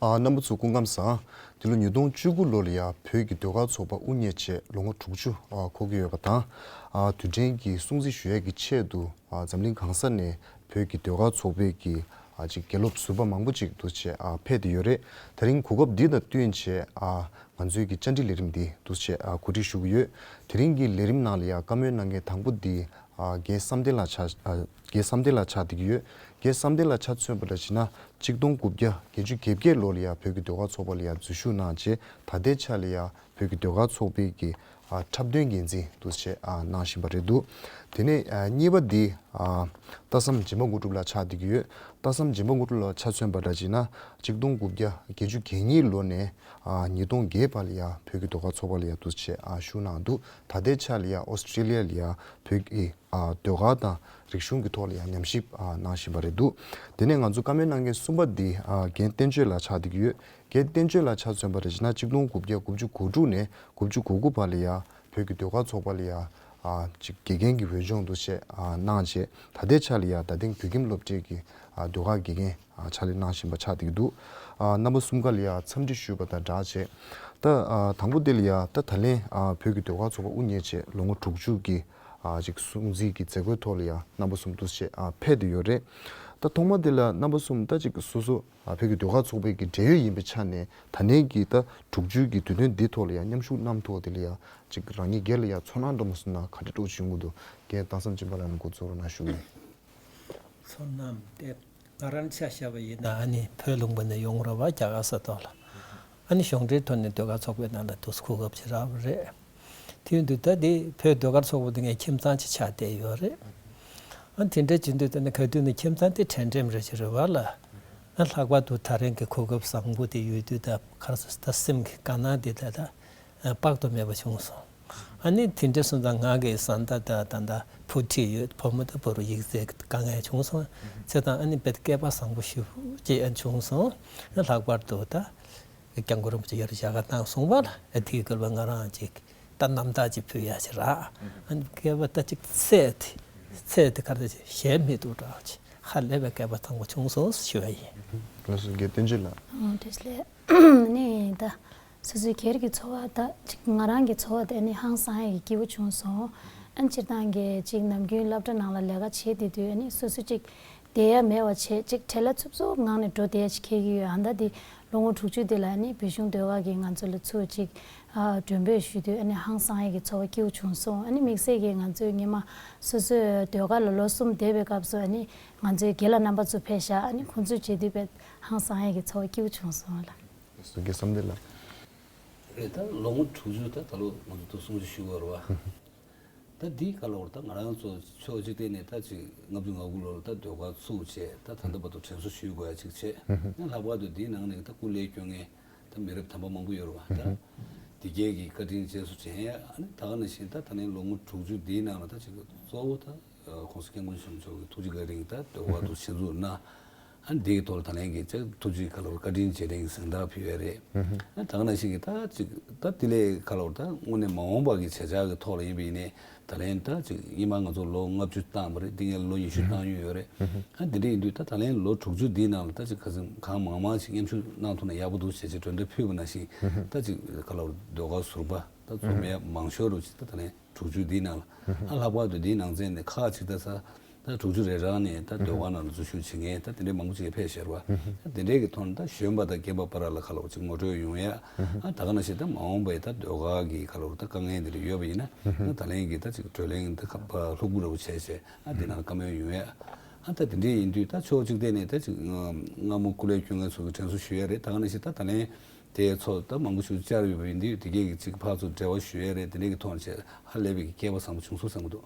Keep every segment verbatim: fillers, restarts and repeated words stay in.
ཨ། རྣམ་པ་ཚོ་སྐུ་ཁམས་བཟང་། འདི་ལོ་ཉིས་སྟོང་བཅུ་དགུ་ལོ་ལ་ཡ་བོད་ཀྱི་ཟློས་གར་ཚོགས་པ་དབུ་བརྙེས་བྱས་ལོ་ངོ་དྲུག་ཅུ་ཨ་འཁོར་གྱི་ཡོད་པ་དང་། ཨ། དུས་དྲན་གྱི་སྲུང་བརྩི་ཞུ་ཡས་ཀྱི་ཆེད་དུ་ཨ་འཛམ་གླིང་གང་ས་ནས་བོད་ཀྱི་ཟློས་གར་ཚོགས་པའི་གི་ཨ་ཅིག་དགེ་སློབ་ཟུར་པ་མང་པོ་ཅིག་འདུག་བྱས་ཨ་ཕེབས་བསྡད་ཡོད་རེད། དེ་རིང་གོ་སྐབས་འདི་དང་བསྟུན་བྱས་ཨ་ང་ཚོའི་གི་བཅར་འདྲི་ལས་རིམ་འདི་འདུག་བྱས་ཨ་གོ་སྒྲིག་ཞུ་གི་ཡོད། དེ་རིང་གི་ལས་རིམ་ནང་ལ་ཡ་བཀའ་མོལ་གནང་མཁན་དང་པོ་འདི་ཨ་རྒན་བསམ་གཏན་ལགས་ཆགས། ཨ་རྒན་བསམ་གཏན་ལགས་ཆགས་བསྡད་ཀྱི་ཡོད། རྒན་བསམ་གཏན་ལགས་ཆ་མཚོན་པ་འདྲ་བྱས་ན་གཅིག་སྟོང་དགུ་བརྒྱ་བརྒྱད་ཅུ་གྱ་བརྒྱད་ལོ་ལ་ཡ་བོད་ཀྱི་ཟློས་གར་ཚོགས་པ་ལ་ཡ་འཛུལ་ཞུགས་གནང་བྱས་ད་ལྟའི་ཆ་ལ་ཡ་བོད་ཀྱི་ཟློས་གར་ཚོགས་པའི་གི་ཨ་འཁྲབ་སྟོན་འགན་འཛིན་འདུག་བྱས་ཨ་གནང་བཞིན་པ་རེད་འདུག་དེ་ནས་ཨ་གཉིས་པ་འདི་ཨ་རྟ་ཟམ་སྦྱིན་པ་དངོས་གྲུབ་ལགས་ཆགས་བསྡད་ཀྱི་ཡོད། རྟ་ཟམ་སྦྱིན་པ་དངོས་གྲུབ་ལགས་ཆ་མཚོན་པ་འདྲ་བྱས་ན་གཅིག་སྟོང་དགུ་བརྒྱ་བརྒྱད་ཅུ་གྱ་གཉིས་ལོ་ནས་ཨ་ཉིས་སྟོང་བརྒྱད་བར་ལ་ཡ་བོད་ཀྱི་ཟློས་གར་ཚོགས་པ་ལ་ཡ་འདུག་བྱས་ཨ་ཞུགས་གནང་འདུག་ད་ལྟའི་ཆ་ལ་ཡ་ཨོ་སི་ཀྲི་ལི་ཡ་ལ་ཡ་བོད་ཀྱི་ཨ་ཟློས་གར་དང་རིག་གཞུང་གི་ཐོག་ལ་ཡང་ཉམས་ཞིབ་ཨ་གནང་བཞིན་པ་རེད་འདུག་དེ་ནས་ང་ཚོ་བཀའ་མོལ་གནང་མཁན་གསུམ་པ་འདི་ཨ་རྒན་བསྟན་ཆོས་ལགས་ཆགས་བསྡད་ཀྱི་ཡོད། རྒན་བསྟན་ཆོས་ལགས་ཆ་མཚོན་པ་རེད་བྱས་ན་གཅིག་སྟོང་དགུ་བརྒྱ་དགུ་བཅུ་གོ་དྲུག་ནས་དགུ་བཅུ་གོ་དགུ་བར་ལ་ཡ་བོད་ཀྱི་ཟློས་གར་ཚོགས་པ་ལ་ཡ་ཨ་ཅིག་དགེ་རྒན་གྱི་འོས་སྦྱོང་འདུག་བྱས་ཨ་གནང་བྱས་ད་ལྟའི་ཆ་ལ་ཡ་རྡ་སྟེང་བོད་ཁྱིམ་སློབ་གྲྭའི་གི་ཨ་ཟློས་གར་དགེ་རྒན་ཨ་ཕྱག་ལས་གནང་བཞིན་པ་ཆགས་བསྡད་ཀྱི་འདུག་ཨ་རྣམ་པ་གསུམ་ཀ་ལ་ཡ་འཚམས་འདྲི་ཞུས་པ་དང་སྦྲགས་བྱས་ད་ཨ་དང་པོ་དེ་ལ་ཡ་ད་ད་ལན་ཨ་བོད་ཀྱི་ཟློས་གར་ཚོགས་པ་དབུ་བརྙེས་བྱས་ལོ་ངོ་དྲུག་ཅུ་གི་ཨ་ཅིག་སྲུང་བརྩིའི་གི་མཛད་སྒོའི་ཐོག་ལ་ཡང་རྣམ་པ་གསུམ་འདུག་བྱས་ཨ་ཕེབས་བསྡད་ཡོད་རེད། ད་ཐོག་མ་དེ་ལ་རྣམ་པ་གསུམ་ད་ཅིག་སོ་སོ་ཨ་བོད་ཀྱི་ཟློས་གར་ཚོགས་པའི་གི་འབྲེལ་ཡོད་ཡིན་པའི་ཆ་ནས་ད་ལན་གྱི་ད་དྲུག་ཅུའི་གི་དུས་སྟོན་འདིའི་ཐོག་ལ་ཡང་མཉམ་ཞུགས་གནང་ཐུབ་པ་དེ་ལ་ཡང་ཅིག་རང་ཉིད་སྒེར་ལ་ཡང་ཚོར་སྣང་འདྲ་མོ་སོང་ན་ག་འདྲ་སྤྲོ་བྱུང་གི་འདུག་རྒན་བསྟན་འཛིན་སྦྱིན་པ་ལགས་ནས་འགོ་གཙོ་བོ་གནང་ཞུ་གི་ཡིན། ཚོར་སྣང་དེ། ང་རང་ཆ་བཞག་པ་ཡིན་ན་ཨ་ནི་བོད་ལུང་པ་ནས་ཡོང་ར་བ་རྒྱ་གར་ས་ཐོག་ལ། ཨ་ནི་གཞུང་འབྲེལ་ཐོག་ནས་ཟློས་གར་ཚོགས་པའི་ནང་ལ་འདུག་གོ་སྐབས་ཅིག་རག་པ་རེད། དེ་ཡིན་དུས་ད་དེ་བོད་ཟློས་གར་ཚོགས་པ་དེ་ངའི་ཁྱིམ་ཚང་ཅིག་ཆགས་བསྡད་ཡོད་རེད། ཨ་དེ་འདྲ་བྱེད་དུས་ད་ནི་ག་དུས་ནས་ཁྱིམ་ཚང་དེ་དྲན་དྲན་རེ་ཅིག་རེད་བ་ལ། ཨ་ལྷག་པར་དུ་ད་རིང་གི་གོ་སྐབས་བཟང་པོ་དེ་ཡོད་དུས་ད་ག་རེ་ཟེར་ད་སེམས་ཀྱི་དགའ་སྣང་དེ་ད་ད་དཔག་ཏུ་མེད་པ་བྱུང་སོང་། ཨ་ནི་དེ་འདྲ་སོང་ཙང་ང་གི་བཟའ་ཟླ་དང་ད་ལྟ་བུ་ཁྲིད་ཡོད། བུ་མོ་དང་བུ་རུ་ཡིག་ཚད་དཀའ་ངལ་བྱུང་སོང་། ཚེ་དང་ཨ་ནི་དཔེ་སྐལ་པ་བཟང་པོ་ཞེ་པོ་ཅིག་ཨ་བྱུང་སོང་། ཨ་ལྷག་པར་དུ་ད་སྐྱབས་མགོན་རིན་པོ་ཆེ་ཡར་མཇལ་ཁ་བཏང་སོང་བ་ལ་ཨ་དེའི་སྐོར་ལ་ང་རང་ཅིག་ད་རྣམ་ཐར་ཅིག་ཕུལ་ཡ་ཅིག་རག་ཨ་ནི་སྐལ་པ་ད་ཅིག་ཚད་དེ་ཚད་དེ་ག་རེ་ཞལ་མི་ཐུབ་འདྲ་ཅིག་ཧ་ལས་པའི་སྐལ་པ་བཟང་པོ་བྱུང་སོང་ཞུ་བ་ཡིན། ལགས་སོ། རྒན་བསྟན་ཆོས་ལགས། ཨོ་བཀྲ་ཤིས་བདེ་ལེགས། ནི་ད། སོ་སོའི་སྒེར་གྱི་འཚོ་བ་ད་ཅིག་ང་རང་གི་འཚོ་བ་དེ་ནི་ཧང་སང་ཡས་ཀྱི་སྐྱིད་པོ་བྱུང་སོང་། ཨ་ནི་སྤྱིར་བཏང་གི་ཅིག་ནམ་རྒྱུན་སློབ་གྲྭ་ནང་ལ་ལས་ཀ་བྱེད་བསྡད་དུས་ཨ་ནི་སོ་སོ་ཅིག་བསྡད་ཡ་མེད་པ་བྱས་ཅིག་བྲེལ་བ་འཚུབ་འཚུབ་ངང་ནས་འགྲོ་བསྡད་ཡ་ཅིག་འཁེལ་གྱི་ཡོད། ཨ་ད་འདི་ལོ་ངོ་དྲུག་ཅུ་དེ་ལ་ཨ་ནི་བོད་གཞུང་ཟློས་གར་གྱིས་ང་ཚོ་ལ་ཚུར་ཅིག་ཨ་མགྲོན་འབོད་ཞུས་དུས་ཨ་ནི་ཧང་སང་ཡས་ཀྱི་འཚོ་བ་སྐྱིད་པོ་བྱུང་སོང་། ཨ་ནི་དམིགས་བསལ་གྱིས་ང་ཚོའི་སྔོན་མ་སོ་སོའི་ཟློས་གར་ལ་ལོ་གསུམ་བསྡད་པའི་སྐབས་སུ་ཨ་ནི་ང་ཚོའི་དགེ་ལགས་རྣམ་པ་ཚོ་ཕེབས་ཤག་ཨ་ནི་ཁོང་ཚོའི་མཇལ་དུས་དཔེ་ཧང་སང་ཡས་ཀྱི་འཚོ་བ་སྐྱིད་པོ་བྱུང་སོང་ལ། སོ་སོ་གི་བསམ་གཏན་ལ། རེད། ད་ལོ་ངོ་དྲུག་ཅུ་ད་ད་ལོ་ང་ཚོ་ཐུགས་སྲུང་ཞུ་བར་བ། ད་འདི་ག་ལ་བར་ད་ང་རང་ཚོ་ཕྱོགས་གཅིག་བལྟས་ནས་ད་ཅིག་ལྔ་བཅུ་ང་དགུ་ལོར་ད་ཟློས་གར་ཚུགས་བྱས་ད་ད་ལྟ་བར་དུ་དྲན་གསོ་ཞུ་དགོས་ཡ་ཅིག་བྱས། ཡང་ལྷག་པར་དུ་འདིའི་ནང་ནས་ད་སྐུ་ལས་བསྐྱོན་མཁན་ད་མི་རབས་དམ་པ་མང་པོ་ཡོད་རེད་བ། ད་འདི་གས་ཀྱི་བཀའ་དྲིན་རྗེས་སུ་དྲན་ཡ། ཨ་ནི་ད་ག་ནང་བཞིན་ད་ད་ནི་ལོ་ངོ་དྲུག་ཅུ་འདིའི་ནང་ལ་ད་ཅིག་གཙོ་བོ་ད། ༸གོང་ས་༸སྐྱབས་མགོན་ཆེན་པོ་མཆོག་གི་ཐུགས་རྗེ་བཀའ་དྲིན་གྱིས་ད་ཟློས་གར་དུ་ཆེད་འཛུགས་གནང་། ཨ་འདིའི་ཐོག་ལ་ད་ལན་གྱི་ཅིག་ཐུགས་རྗེ་ག་ལ་བཀའ་དྲིན་རྗེས་དྲན་གྱི་གཟེངས་རྟགས་ཕུལ་ཡོད་རེད། ཨ་ད་ག་ནང་བཞིན་གྱི་ད་ཅིག་ད་དེ་ལས་ག་ལ་བར་ད་དངོས་གནས་མ་འོངས་པ་གི་བྱ་བཞག་གི་ཐོག་ལ་ཡིན་པ་ཡིན་ནའི་ད་ལན་ད་ཅིག་སྔོན་མ་ང་ཚོ་ལོ་ལྔ་བཅུ་བཏང་བ་རེད། འདི་ངས་ལོ་ཉི་ཤུ་བཏང་མྱོང་ཡོད་རེད། ཨ་དེ་འདྲ་ཡིན་དུས་ད་ད་ལན་ལོ་དྲུག་ཅུ་འདིའི་ནང་ལ་ད་ཅིག་ཁ་སང་གང་མང་མང་ཞིག་མཉམ་ཞུགས་གནང་ཐུབ་ན་ཡག་པོ་འདུག་ཞེས་ཅིག་གྲོས་འདེབས་ཕུལ་བ་ནང་བཞིན་ད་ཅིག་ག་ལ་བར་ཟློས་གར་ཟུར་པ། ད་འཛོམས་ཡས་མང་ཤོས་རུ་ཅིག་ད་ད་ལན་དྲུག་ཅུ་འདིའི་ནང་ལ། ཨ་ལྷག་པར་དུ་འདིའི་ནང་ཚན་ནས་ཁག་ཅིག་ད་ས་ད་དྲུག་ཅུ་རེ་རང་ནས་ད་ཟློས་གར་ནང་ལ་འཛུལ་ཞུགས་བྱེད་མཁན་ད་དེ་འདྲའི་མང་པོ་ཅིག་ཕེབས་ཤར་བ། ད་དེ་འདྲའི་གི་ཐོག་ནས་ད་གཞོན་པ་དང་རྒན་པ་བར་ལ་ག་ལ་བ་ཅིག་ངོ་སྤྲོད་ཡོང་ཡ། ཨ་ད་ག་ནང་བཞིན་ད་མ་འོངས་པའི་ད་ཟློས་གར་གི་ག་ལ་བ་ད་དཀའ་ངལ་འདི་འདྲ་ཡོད་པ་ཡིན་ན་ད་ད་ལན་གི་ད་ཅིག་གྲོས་གླེང་ད་ཁ་པ་ལྷུག་པོ་རུ་བྱས་བྱས་ཨ་འདི་ནང་བཀའ་མོལ་ཡོང་ཡ། ཨ་ད་དེ་འདྲའི་ཡིན་དུས་ད་ཕྱོགས་གཅིག་བལྟས་ནས་ད་ཅིག་སྔ་མོ་སྐུ་ལས་བསྐྱོན་མཁན་ཚོ་གི་དྲན་གསོ་ཞུ་ཡ་རེད། ད་ག་ནང་བཞིན་ད་ད་ལན། དེའི་ཚོགས་ད་མང་པོ་ཞིག་བཅར་ཡོད་པ་ཡིན་དུས་དེ་གས་ཀྱི་ཅིག་ཕར་ཚུར་འབྲེལ་བ་ཞུ་ཡས་རེད། དེ་འདྲས་ཀྱི་ཐོག་ནས་བྱས་ཧ་ལས་པའི་གི་སྐལ་པ་བཟང་པོ་བྱུང་སོང་བསམ་གྱི་འདུག་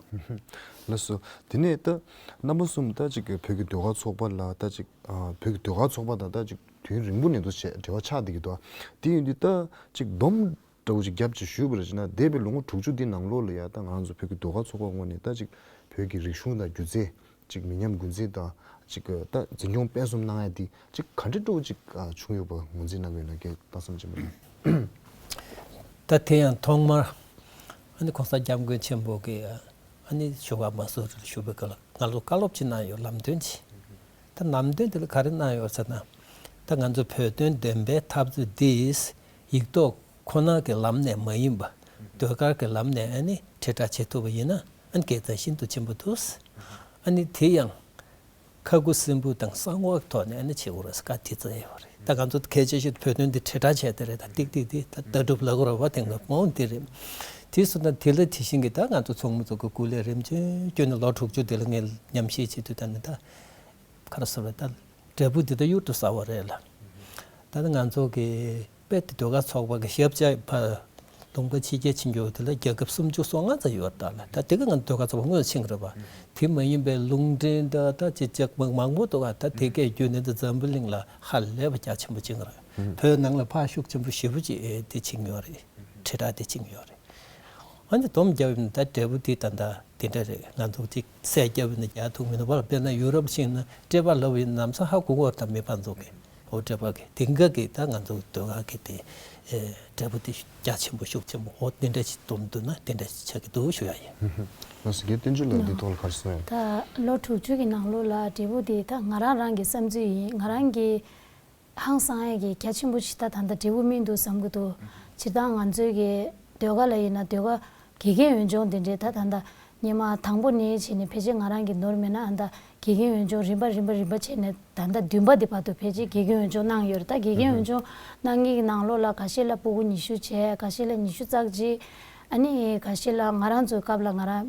ལགས་སོ། དེ་ནས་ད་རྣམ་པ་གསུམ་ད་ཅིག་བོད་ཀྱི་ཟློས་གར་ཚོགས་པ་ལ་ད་ཅིག་ཨ་བོད་ཀྱི་ཟློས་གར་ཚོགས་པ་དང་ད་ཅིག་དུས་རིང་པོ་ནས་འདུག་བྱས་འབྲེལ་བ་ཆགས་བསྡད་ཀྱི་འདུག་དེ་ཡིན་དུས་ད་ཅིག་སྡོམ་འདྲ་བོ་ཅིག་རྒྱབ་ཅིག་ཞུས་པ་རེད་ཅེ་ན་འདས་པའི་ལོ་ངོ་དྲུག་ཅུ་འདི་ནང་ལོགས་ལ་ཡ་ད་ང་རང་ཚོ་བོད་ཀྱི་ཟློས་གར་ཚོགས་པ་ངོས་ནས་ད་ཅིག་བོད་ཀྱི་རིག་གཞུང་དང་སྒྱུ་རྩལ། ཅིག་མི་ཉམས་རྒྱུན་འཛིན་དང་ཅིག་ད་འཛིན་སྐྱོང་སྤེལ་གསུམ་གནང་ཡ་འདི་ཅིག་ག་འདྲ་སྤྲོ་བོ་ཅིག་བྱུང་ཡོད་པ་ངོས་འཛིན་གནང་གི་ཡོད་ན་རྒན་བསྟན་འཛིན་སྦྱིན་པ་ལགས། ད་དེ་ཡང་ཐོག་མར་ཨ་ནི་གོང་ས་སྐྱབས་མགོན་ཆེན་པོ་གིས་ཨ་ནི་བཞུགས་སྒར་མ་སུ་རི་ལ་བཞུགས་པའི་སྐབས་ལ་ང་ཚོ་བཀའ་སློབ་ཅིག་གནང་ཡོད། ལམ་སྟོན་ཅིག་ད་ལམ་སྟོན་དེ་ལ་ག་རེ་གནང་ཡོད་ཟེར་ན། ད་ ད་ང་ཚོ་བོད་དོན་བདེན་པའི་འཐབ་རྩོད་འདི་ཡིག་ཐོག་ཁོ་ན་གི་ལམ་ནས་མ་ཡིན་པ་ཟློས་གར་གྱི་ལམ་ནས་ཨ་ནི་དྲིལ་བསྒྲགས་བྱེད་ཐུབ་པ་ཡིན་ན་ཨ་ནི་དགེ་མཚན་ཤིན་ཏུ་ཆེན་པོ་འདུག་ཨ་ནི་དེ་ཡང་ཁ་ཁུ་སིམ་པོ་དང་གསང་བའི་ཐོག་ནས་ཨ་ནི་བྱེད་དགོས་རེད་བཀའ་དེ་ཙམ་ཡོད་རེད། ད་ང་ཚོ་གལ་ཆེ་ཤོས་བོད་དོན་འདི་དྲིལ་བསྒྲགས་བྱས་དེ་རེད། ད་ཏིག་ཏིག་ཏིག་ད་ལྟ་གྲུབ་ལ་གོ་ར་བ་དེ་ང་མོ་འདི་རེད། དེ་སོང་ཙང་དེ་ལ་དེ་བཞིན་གྱི་ད་ང་ཚོ་ཚོགས་མི་ཚོ་གི་སྐུ་ལས་རིམ་བྱོན་བསྐྱོན་ནས་ལོ་དྲུག་ཅུ་དེ་ལ་ངས་ཉམས་ཞིབ་བྱེད་དུས་ད་ནི་ད་ག་རེ་ཟེར་བ་ད་འབྲས་བུ་འདི་ད་གཡུར་དུ་ཟ་བ་རེད་ལ། ད་ནི་ང་ཚོ་གི་དཔེ་དེ་ཟློས་གར་ཚོགས་པ་གི་ཞབས་བཅགས་ཕ་ལུང་པ་ཕྱི་རྒྱལ་ཕྱིན་རྒྱུ་དེ་ལ་རྒྱལ་ཁབ་སུམ་ཅུ་སོ་ལྔ་ཙམ་ཡོད་ད་ལ། ད་དེ་ག་ང་ཚོ་ཟློས་གར་ཚོགས་པ་དངོས་སུ་ཕྱིན་གི་རེད་པ། དེ་མ་ཡིན་པའི་རླུང་འཕྲིན་ད་ད་ཅི་ཅག་མང་མང་པོ་འདུག་ག་ད་དེ་གས་བརྒྱུད་ནས་ད་འཛམ་བུ་གླིང་ལ་ཧ་ལས་པ་རྒྱ་ཆེན་པོ་ཕྱིན་གི་རེད། བོད་ནང་ལ་ཕ་ཤུགས་ཆེན་པོ་ཞེ་པོ་ཅིག་དེ་ཕྱིན་ཡོད་རེད། དྲིལ་བསྒྲགས་དེ་ཕྱིན་ཡོད་རེད། ཨ་ནི་སྡོམ་བརྒྱབ་ཡིན་ད་འབྲས་བུ་དེ་ད་ད་དེ་འདྲ་རེད། ང་ཚོ་ཅིག་གསལ་རྒྱབ་ཡིན་ན་རྒྱག་ཐུབ་མི་འདུག་བ། དཔེར་ན་ཡུ་རོབ་ཕྱིན་ན་སྤྲད་པ་ལབ་ཡིན་ན་ལམ་སང་ཧ་གོ་གོ་ད་མི་ཕན་ཚུན་གི་འོ་སྤྲད་པ་གི་དེང་ག་གི་ད་ང་ཚོ་ཟློས་གར་གི་དེ་ཨེ་འབྲས་བུ་དེ་རྒྱ་ཆེན་པོ་ཤུགས་ཆེན་པོ་འོ་དེ་འདྲ་ཞིག་སྡོམ་འདུག་ན་དེ་འདྲ་ཞིག་ཆགས་ཀྱི་འདུག་ཞུ་ཡ་ཡིན། ལགས་སོ། རྒན་བསྟན་ཆོས་ལགས་འདི་ཐོག་ལ་ག་རེ་གསུང་ཡ། ད་ལོ་དྲུག་ཅུ་གི་ནང་ལོགས་ལ་འབྲས་བུ་དེ་ད་ང་རང་རང་གི་བསམ་ཚུལ་ཡིན། ང་རང་གི་ཧང་སང་ཡས་ཀྱི་རྒྱ་ཆེན་པོ་ཞིག་ད་ད་ལྟ་འབྲས་བུ་སྨིན་འདུག་བསམ་གྱི་འདུག་སྤྱིར་བཏང་ང་ཚོའི་གི་ཟློས་གར་ལ་ཡིན་ན་ཟློས་གར་དགེ་རྒན་འོས་སྦྱོང་དེ་འདྲའི་ད་ད་ལྟ་སྙེ་མ་དང་པོ་ནས་བྱས་ནས་ཕལ་ཆེར་ང་རང་གི་ནོར་མེད་ན་ཨ་ད་དགེ་རྒན་འོས་སྦྱོང་རིམ་པ་རིམ་པ་རིམ་པ་བྱས་ནས་ད་ལྟ་བདུན་པ་དེ་བར་དུ་ཕལ་ཆེར་དགེ་རྒན་འོས་སྦྱོང་གནང་ཡོད་རེད། ད་དགེ་རྒན་འོས་སྦྱོང་གནང་མཁན་གྱི་ནང་ལོགས་ལ་ཁ་ཤས་ལ་ཕྲུ་གུ་ཉི་ཤུ་བྱས། ཁ་ཤས་ལ་ཉི་ཤུ་རྩ་གཅིག་ཨ་ནི་ཁ་ཤས་ལ་ང་རང་ཚོའི་སྐབས་ལ་ང་རང་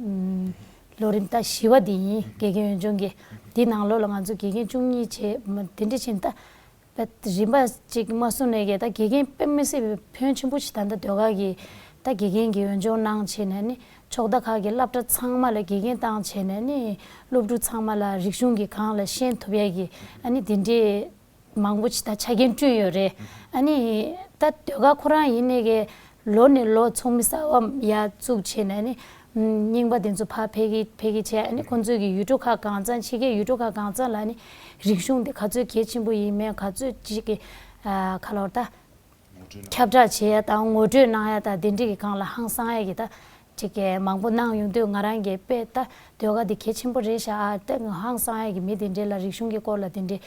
ལོ་རིམ་ད་བཞི་པ་དེ་ཡིན། དགེ་རྒན་འོས་སྦྱོང་གི་དེ་ནང་ལོགས་ལ་ང་ཚོ་དགེ་རྒན་བཅུ་གཉིས་བྱས་དེ་འདྲ་ཕྱིན་ད། རིམ་པ་གཅིག་མ་སོང་ནས་ཀྱི་ད་དགེ་རྒན་དཔེ་མི་སྲིད་པའི་ཕོན་ཆེན་པོ་ཞིག་ད་ལྟ་ཟློས་གར་གྱི་ད་དགེ་རྒན་གྱི་འོས་སྦྱོང་གནང་བྱས་ནས་ནི་ཕྱོགས་མཐའ་ཁག་གི་སློབ་གྲྭ་ཚང་མ་ལ་དགེ་རྒན་བཏང་བྱས་ནས་ནི་སློབ་ཕྲུག་ཚང་མ་ལ་རིག་གཞུང་གི་སྒང་ལ་ཤེས་ཐུབ་ཡ་གི་ཨ་ནི་དེ་འདྲའི་མང་པོ་ཞིག་ད་ཆ་རྐྱེན་བསྐྲུན་ཡོད་རེད། ཨ་ནི་ད་ཟློས་གར་ཁོ་རང་ཡིན་ནས་ཀྱི་ལོ་ནས་ལོ་ཚོགས་མི་གསར་བ་ཡར་བཙུགས་བྱས་ནས་ནི། རྙིང་པ་དེ་ཚོ་ཕར་འཕེལ་གི་འཕེལ་གི་བྱས། ཨ་ནི་ཁོང་ཚོས་ཀྱི་ཡུལ་གྲུ་ཁག་གང་ཚང་ཕྱི་རྒྱལ་ཡུལ་གྲུ་ཁག་གང་ཚང་ལ་ནི་རིག་གཞུང་དེ་ག་ཚོད་གལ་ཆེན་པོ་ཡིན་མིན་ག་ཚོད་ཅིག་གི་ཨ་ག་ལབ་ད་ཁྱབ་བསྒྲགས་བྱེད་ཡ་དང་ངོ་སྤྲོད་གནང་ཡ་དང་དེ་འདྲ་གི་སྒང་ལ་ཧང་སང་ཡ་གི་ད་ཅིག་གི་མང་པོ་གནང་ཡོང་དུས་ང་རང་གི་དཔེ་ད་ཟློས་གར་དེ་གལ་ཆེན་པོ་རེད་ཤག་ཨ་ད་ཧང་སང་ཡ་གི་མི་དེ་འདྲ་ལ་རིག་གཞུང་གི་སྐོར་ལ་དེ་འདྲ་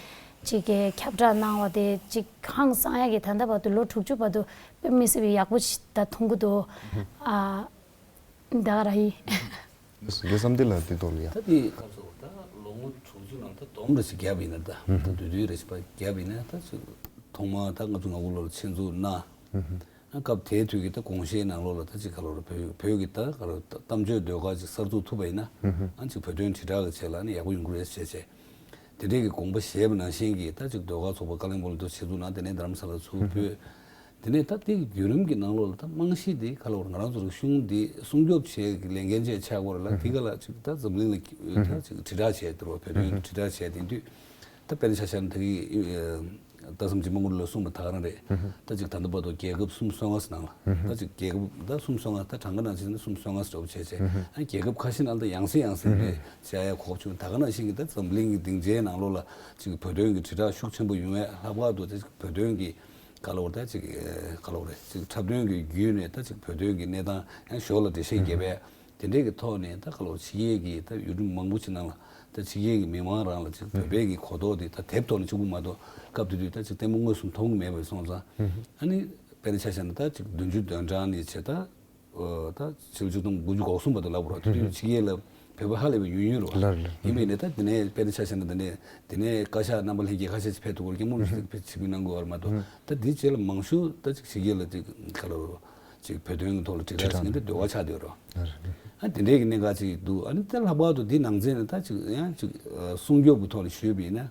ཅིག་གི་ཁྱབ་བསྒྲགས་གནང་བ་དེ་ཅིག་ཧང་སང་ཡ་གི་ད་ལྟ་བར་དུ་ལོ་དྲུག་ཅུ་བར་དུ་དཔེ་མི་སྲིད་པའི་ཡག་པོ་ཞིག་ད་མཐོང་གི་འདུག་ཨ། ད་ག་རང་ཡིན། རྒན་བསམ་གཏན་ལགས་འདི་ཐོག་ལ་ཡ། ད་དེ་སྐབས་སུ་ད་ལོ་ངོ་དྲུག་ཅུ་ནང་ད་སྡོམ་རེ་ཞིག་བརྒྱབ་ཡིན་ན་ད་ད་དུས་དུས་རེ་ཞིག་ཕར་བརྒྱབ་ཡིན་ན་ད་ཅིག་ཐོག་མར་ད་ང་ཚོ་ང་དགུ་ལོར་ཆེད་འཛུགས་གནང་། ཨ་སྐབས་དེའི་དུས་ཀྱི་ད་དགོངས་བཞེས་ནང་ལོགས་ལ་ད་ཅིག་ག་ལོར་བོད་བོད་ཀྱི་ད་ག་ལོར་གཏམ་བརྗོད་ཟློས་གར་ཅིག་གསར་འཛུགས་ཐུབ་པ་ཡིན་ན་ཨ་ཅིག་བོད་དོན་དྲིལ་བསྒྲགས་ཀྱི་ཆེད་ལ་ནི་ཡག་པོ་ཡོང་གི་རེད་ཟེར་བྱས། དེ་འདྲའི་གི་དགོངས་པ་བཞེས་པ་ནང་བཞིན་གྱི་ད་ཅིག་ཟློས་གར་ཚོགས་པ་ཀ་ལོན་སྦུག་ལ་ད་ཆེད་འཛུགས་གནང་། དེ་ནས་རྡ་རམ་ས་ལ་ཚུར་ཕུད། དེ་ནས་ད་དེ་གི་བརྒྱུད་རིམ་གྱི་ནང་ལོགས་ལ་ད་རྨང་གཞི་དེ་ག་ལབ་དགོས་རེད། ང་རང་ཚོ་རིག་གཞུང་འདི་སྲུང་སྐྱོབ་བྱེད་ཀྱི་ལས་འགན་བཅས་ཆགས་དགོས་རེད་ལ། དེ་ག་ལ་ཅིག་ད་འཛམ་གླིང་ལ་ད་ཅིག་དྲིལ་བསྒྲགས་བྱས་དེ་རུ་བོད་དོན་དྲིལ་བསྒྲགས་བྱས་དེ་དུས་ད་དཔེར་ན་ཆ་བཞག་ན་ད་གི་ད་བསམ་སྐྱིད་མ་དངུལ་ལ་གསུངས་པ་ད་ག་རང་རེད། ད་ཅིག་ད་ལྟ་བར་དུ་རྒྱལ་ཁབ་གསུམ་སོ་ལྔ་ནང་ལ་ད་ཅིག་རྒྱལ་ཁབ་ད་གསུམ་སོ་ལྔ་ད་གྲངས་ཀ་ནང་བཞིན་ན་གསུམ་སོ་ལྔ་ཟེར་བ་བྱས་བྱས་ཨ་རྒྱལ་ཁབ་ཁ་ཤས་ནང་ད་ཡང་སེ་ཡང་སེ་རེད་བྱས་ཡ་གོ་བྱུང་། ད་ག་ནང་བཞིན་གྱི་ད་འཛམ་གླིང་གི་སྡིངས་ཆའི་ནང་ལོགས་ལ་ཅིག་བོད་དོན་གྱི་དྲིལ་བསྒྲགས་ཤུགས་ཆེན་པོ་ཡོང་བའི་ལྷག་པར་དུ་ད་ཅིག་བོད་དོན་གྱི་ག་ལབ་དགོས་རེད། ད་ཅིག་ག་ལབ་དགོས་རེད། ཅིག་འཁྲབ་སྟོན་གྱི་བརྒྱུད་ནས་ད་ཅིག་བོད་དོན་གྱི་གནས་སྟངས་ཡང་ཞོར་ལ་འགྲེལ་བཤད་རྒྱབ་པས་དེ་འདྲའི་གི་ཐོག་ནས་ད་ག་ལབ་ཕྱི་རྒྱལ་གྱི་ད་ཡུལ་གྲུ་མང་པོ་ཅིག་ནང་ལ་ད་ཕྱི་རྒྱལ་གྱི་མི་མང་རང་ལ་ཅིག་བོད་པའི་གི་གོ་རྟོགས་དེ་ད་དེབ་ཐོག་ནས་གཅིག་པུ་མ་གཏོགས་སྐབས་དེ་དུས་ད་ཅིག་ལྟད་མོ་དངོས་སུ་མཐོང་གི་མེད་པ་སོང་ཙང་ཨ་ནི་དཔེར་ན་ཆ་བཞག་ན་ད་ཅིག་བདུན་ཅུ་དོན་གྲངས་ནས་བྱས་ད། ད་ཕྱི་ལོ་ཆིག་སྟོང་དགུ་བརྒྱ་གོ་གསུམ་བར་དུ་ལབ་དགོས་རེད། དེ་དུས་ཕྱི་རྒྱལ་ལ་བོད་པ་ཧ་ལས་པའི་ཡོད་ཡོད་རེད་བ། ལགས་རེད། ཡིན་པས་ནས་ད་དེ་ནས་དཔེར་ན་ཆ་བཞག་ན་དེ་ནས་དེ་ནས་བཀའ་ཤག་རྣམ་པ་ལྷན་རྒྱས་ཁ་ཤས་ཅིག་ཕེབས་ཐུབ་ཀྱི་རེད། སྐྱབས་མགོན་རིན་པོ་ཆེ་ཅིག་ཕེབས་ཕྱིར་འབུལ་གནང་དགོས་པ་རེད་མ་གཏོགས་ད་དེའི་རྗེས་ལ་མང་ཤོས་ད་ཅིག་ཕྱི་རྒྱལ་ལ་ཅིག་ག་ལ་རོ་ཅིག་བོད་དོན་གྱི་ཐོག་ལ་དྲིལ་བསྒྲགས་ཟེར་མཁན་དེ་ཟློས་གར་ཆགས་བསྡད་ཡོད་རེད། ཨ་དེ་འདྲའི་གི་གནད་འགག་ཅིག་འདུག་ཨ་ནི་ད་ལྷག་པར་དུ་འདི་ནང་ཚན་ནས་ད་ཅིག་ཡང་ཅིག་སྲུང་སྐྱོབ་ཀྱི་ཐོག་ནས་ཞུས་པ་ཡིན་ན།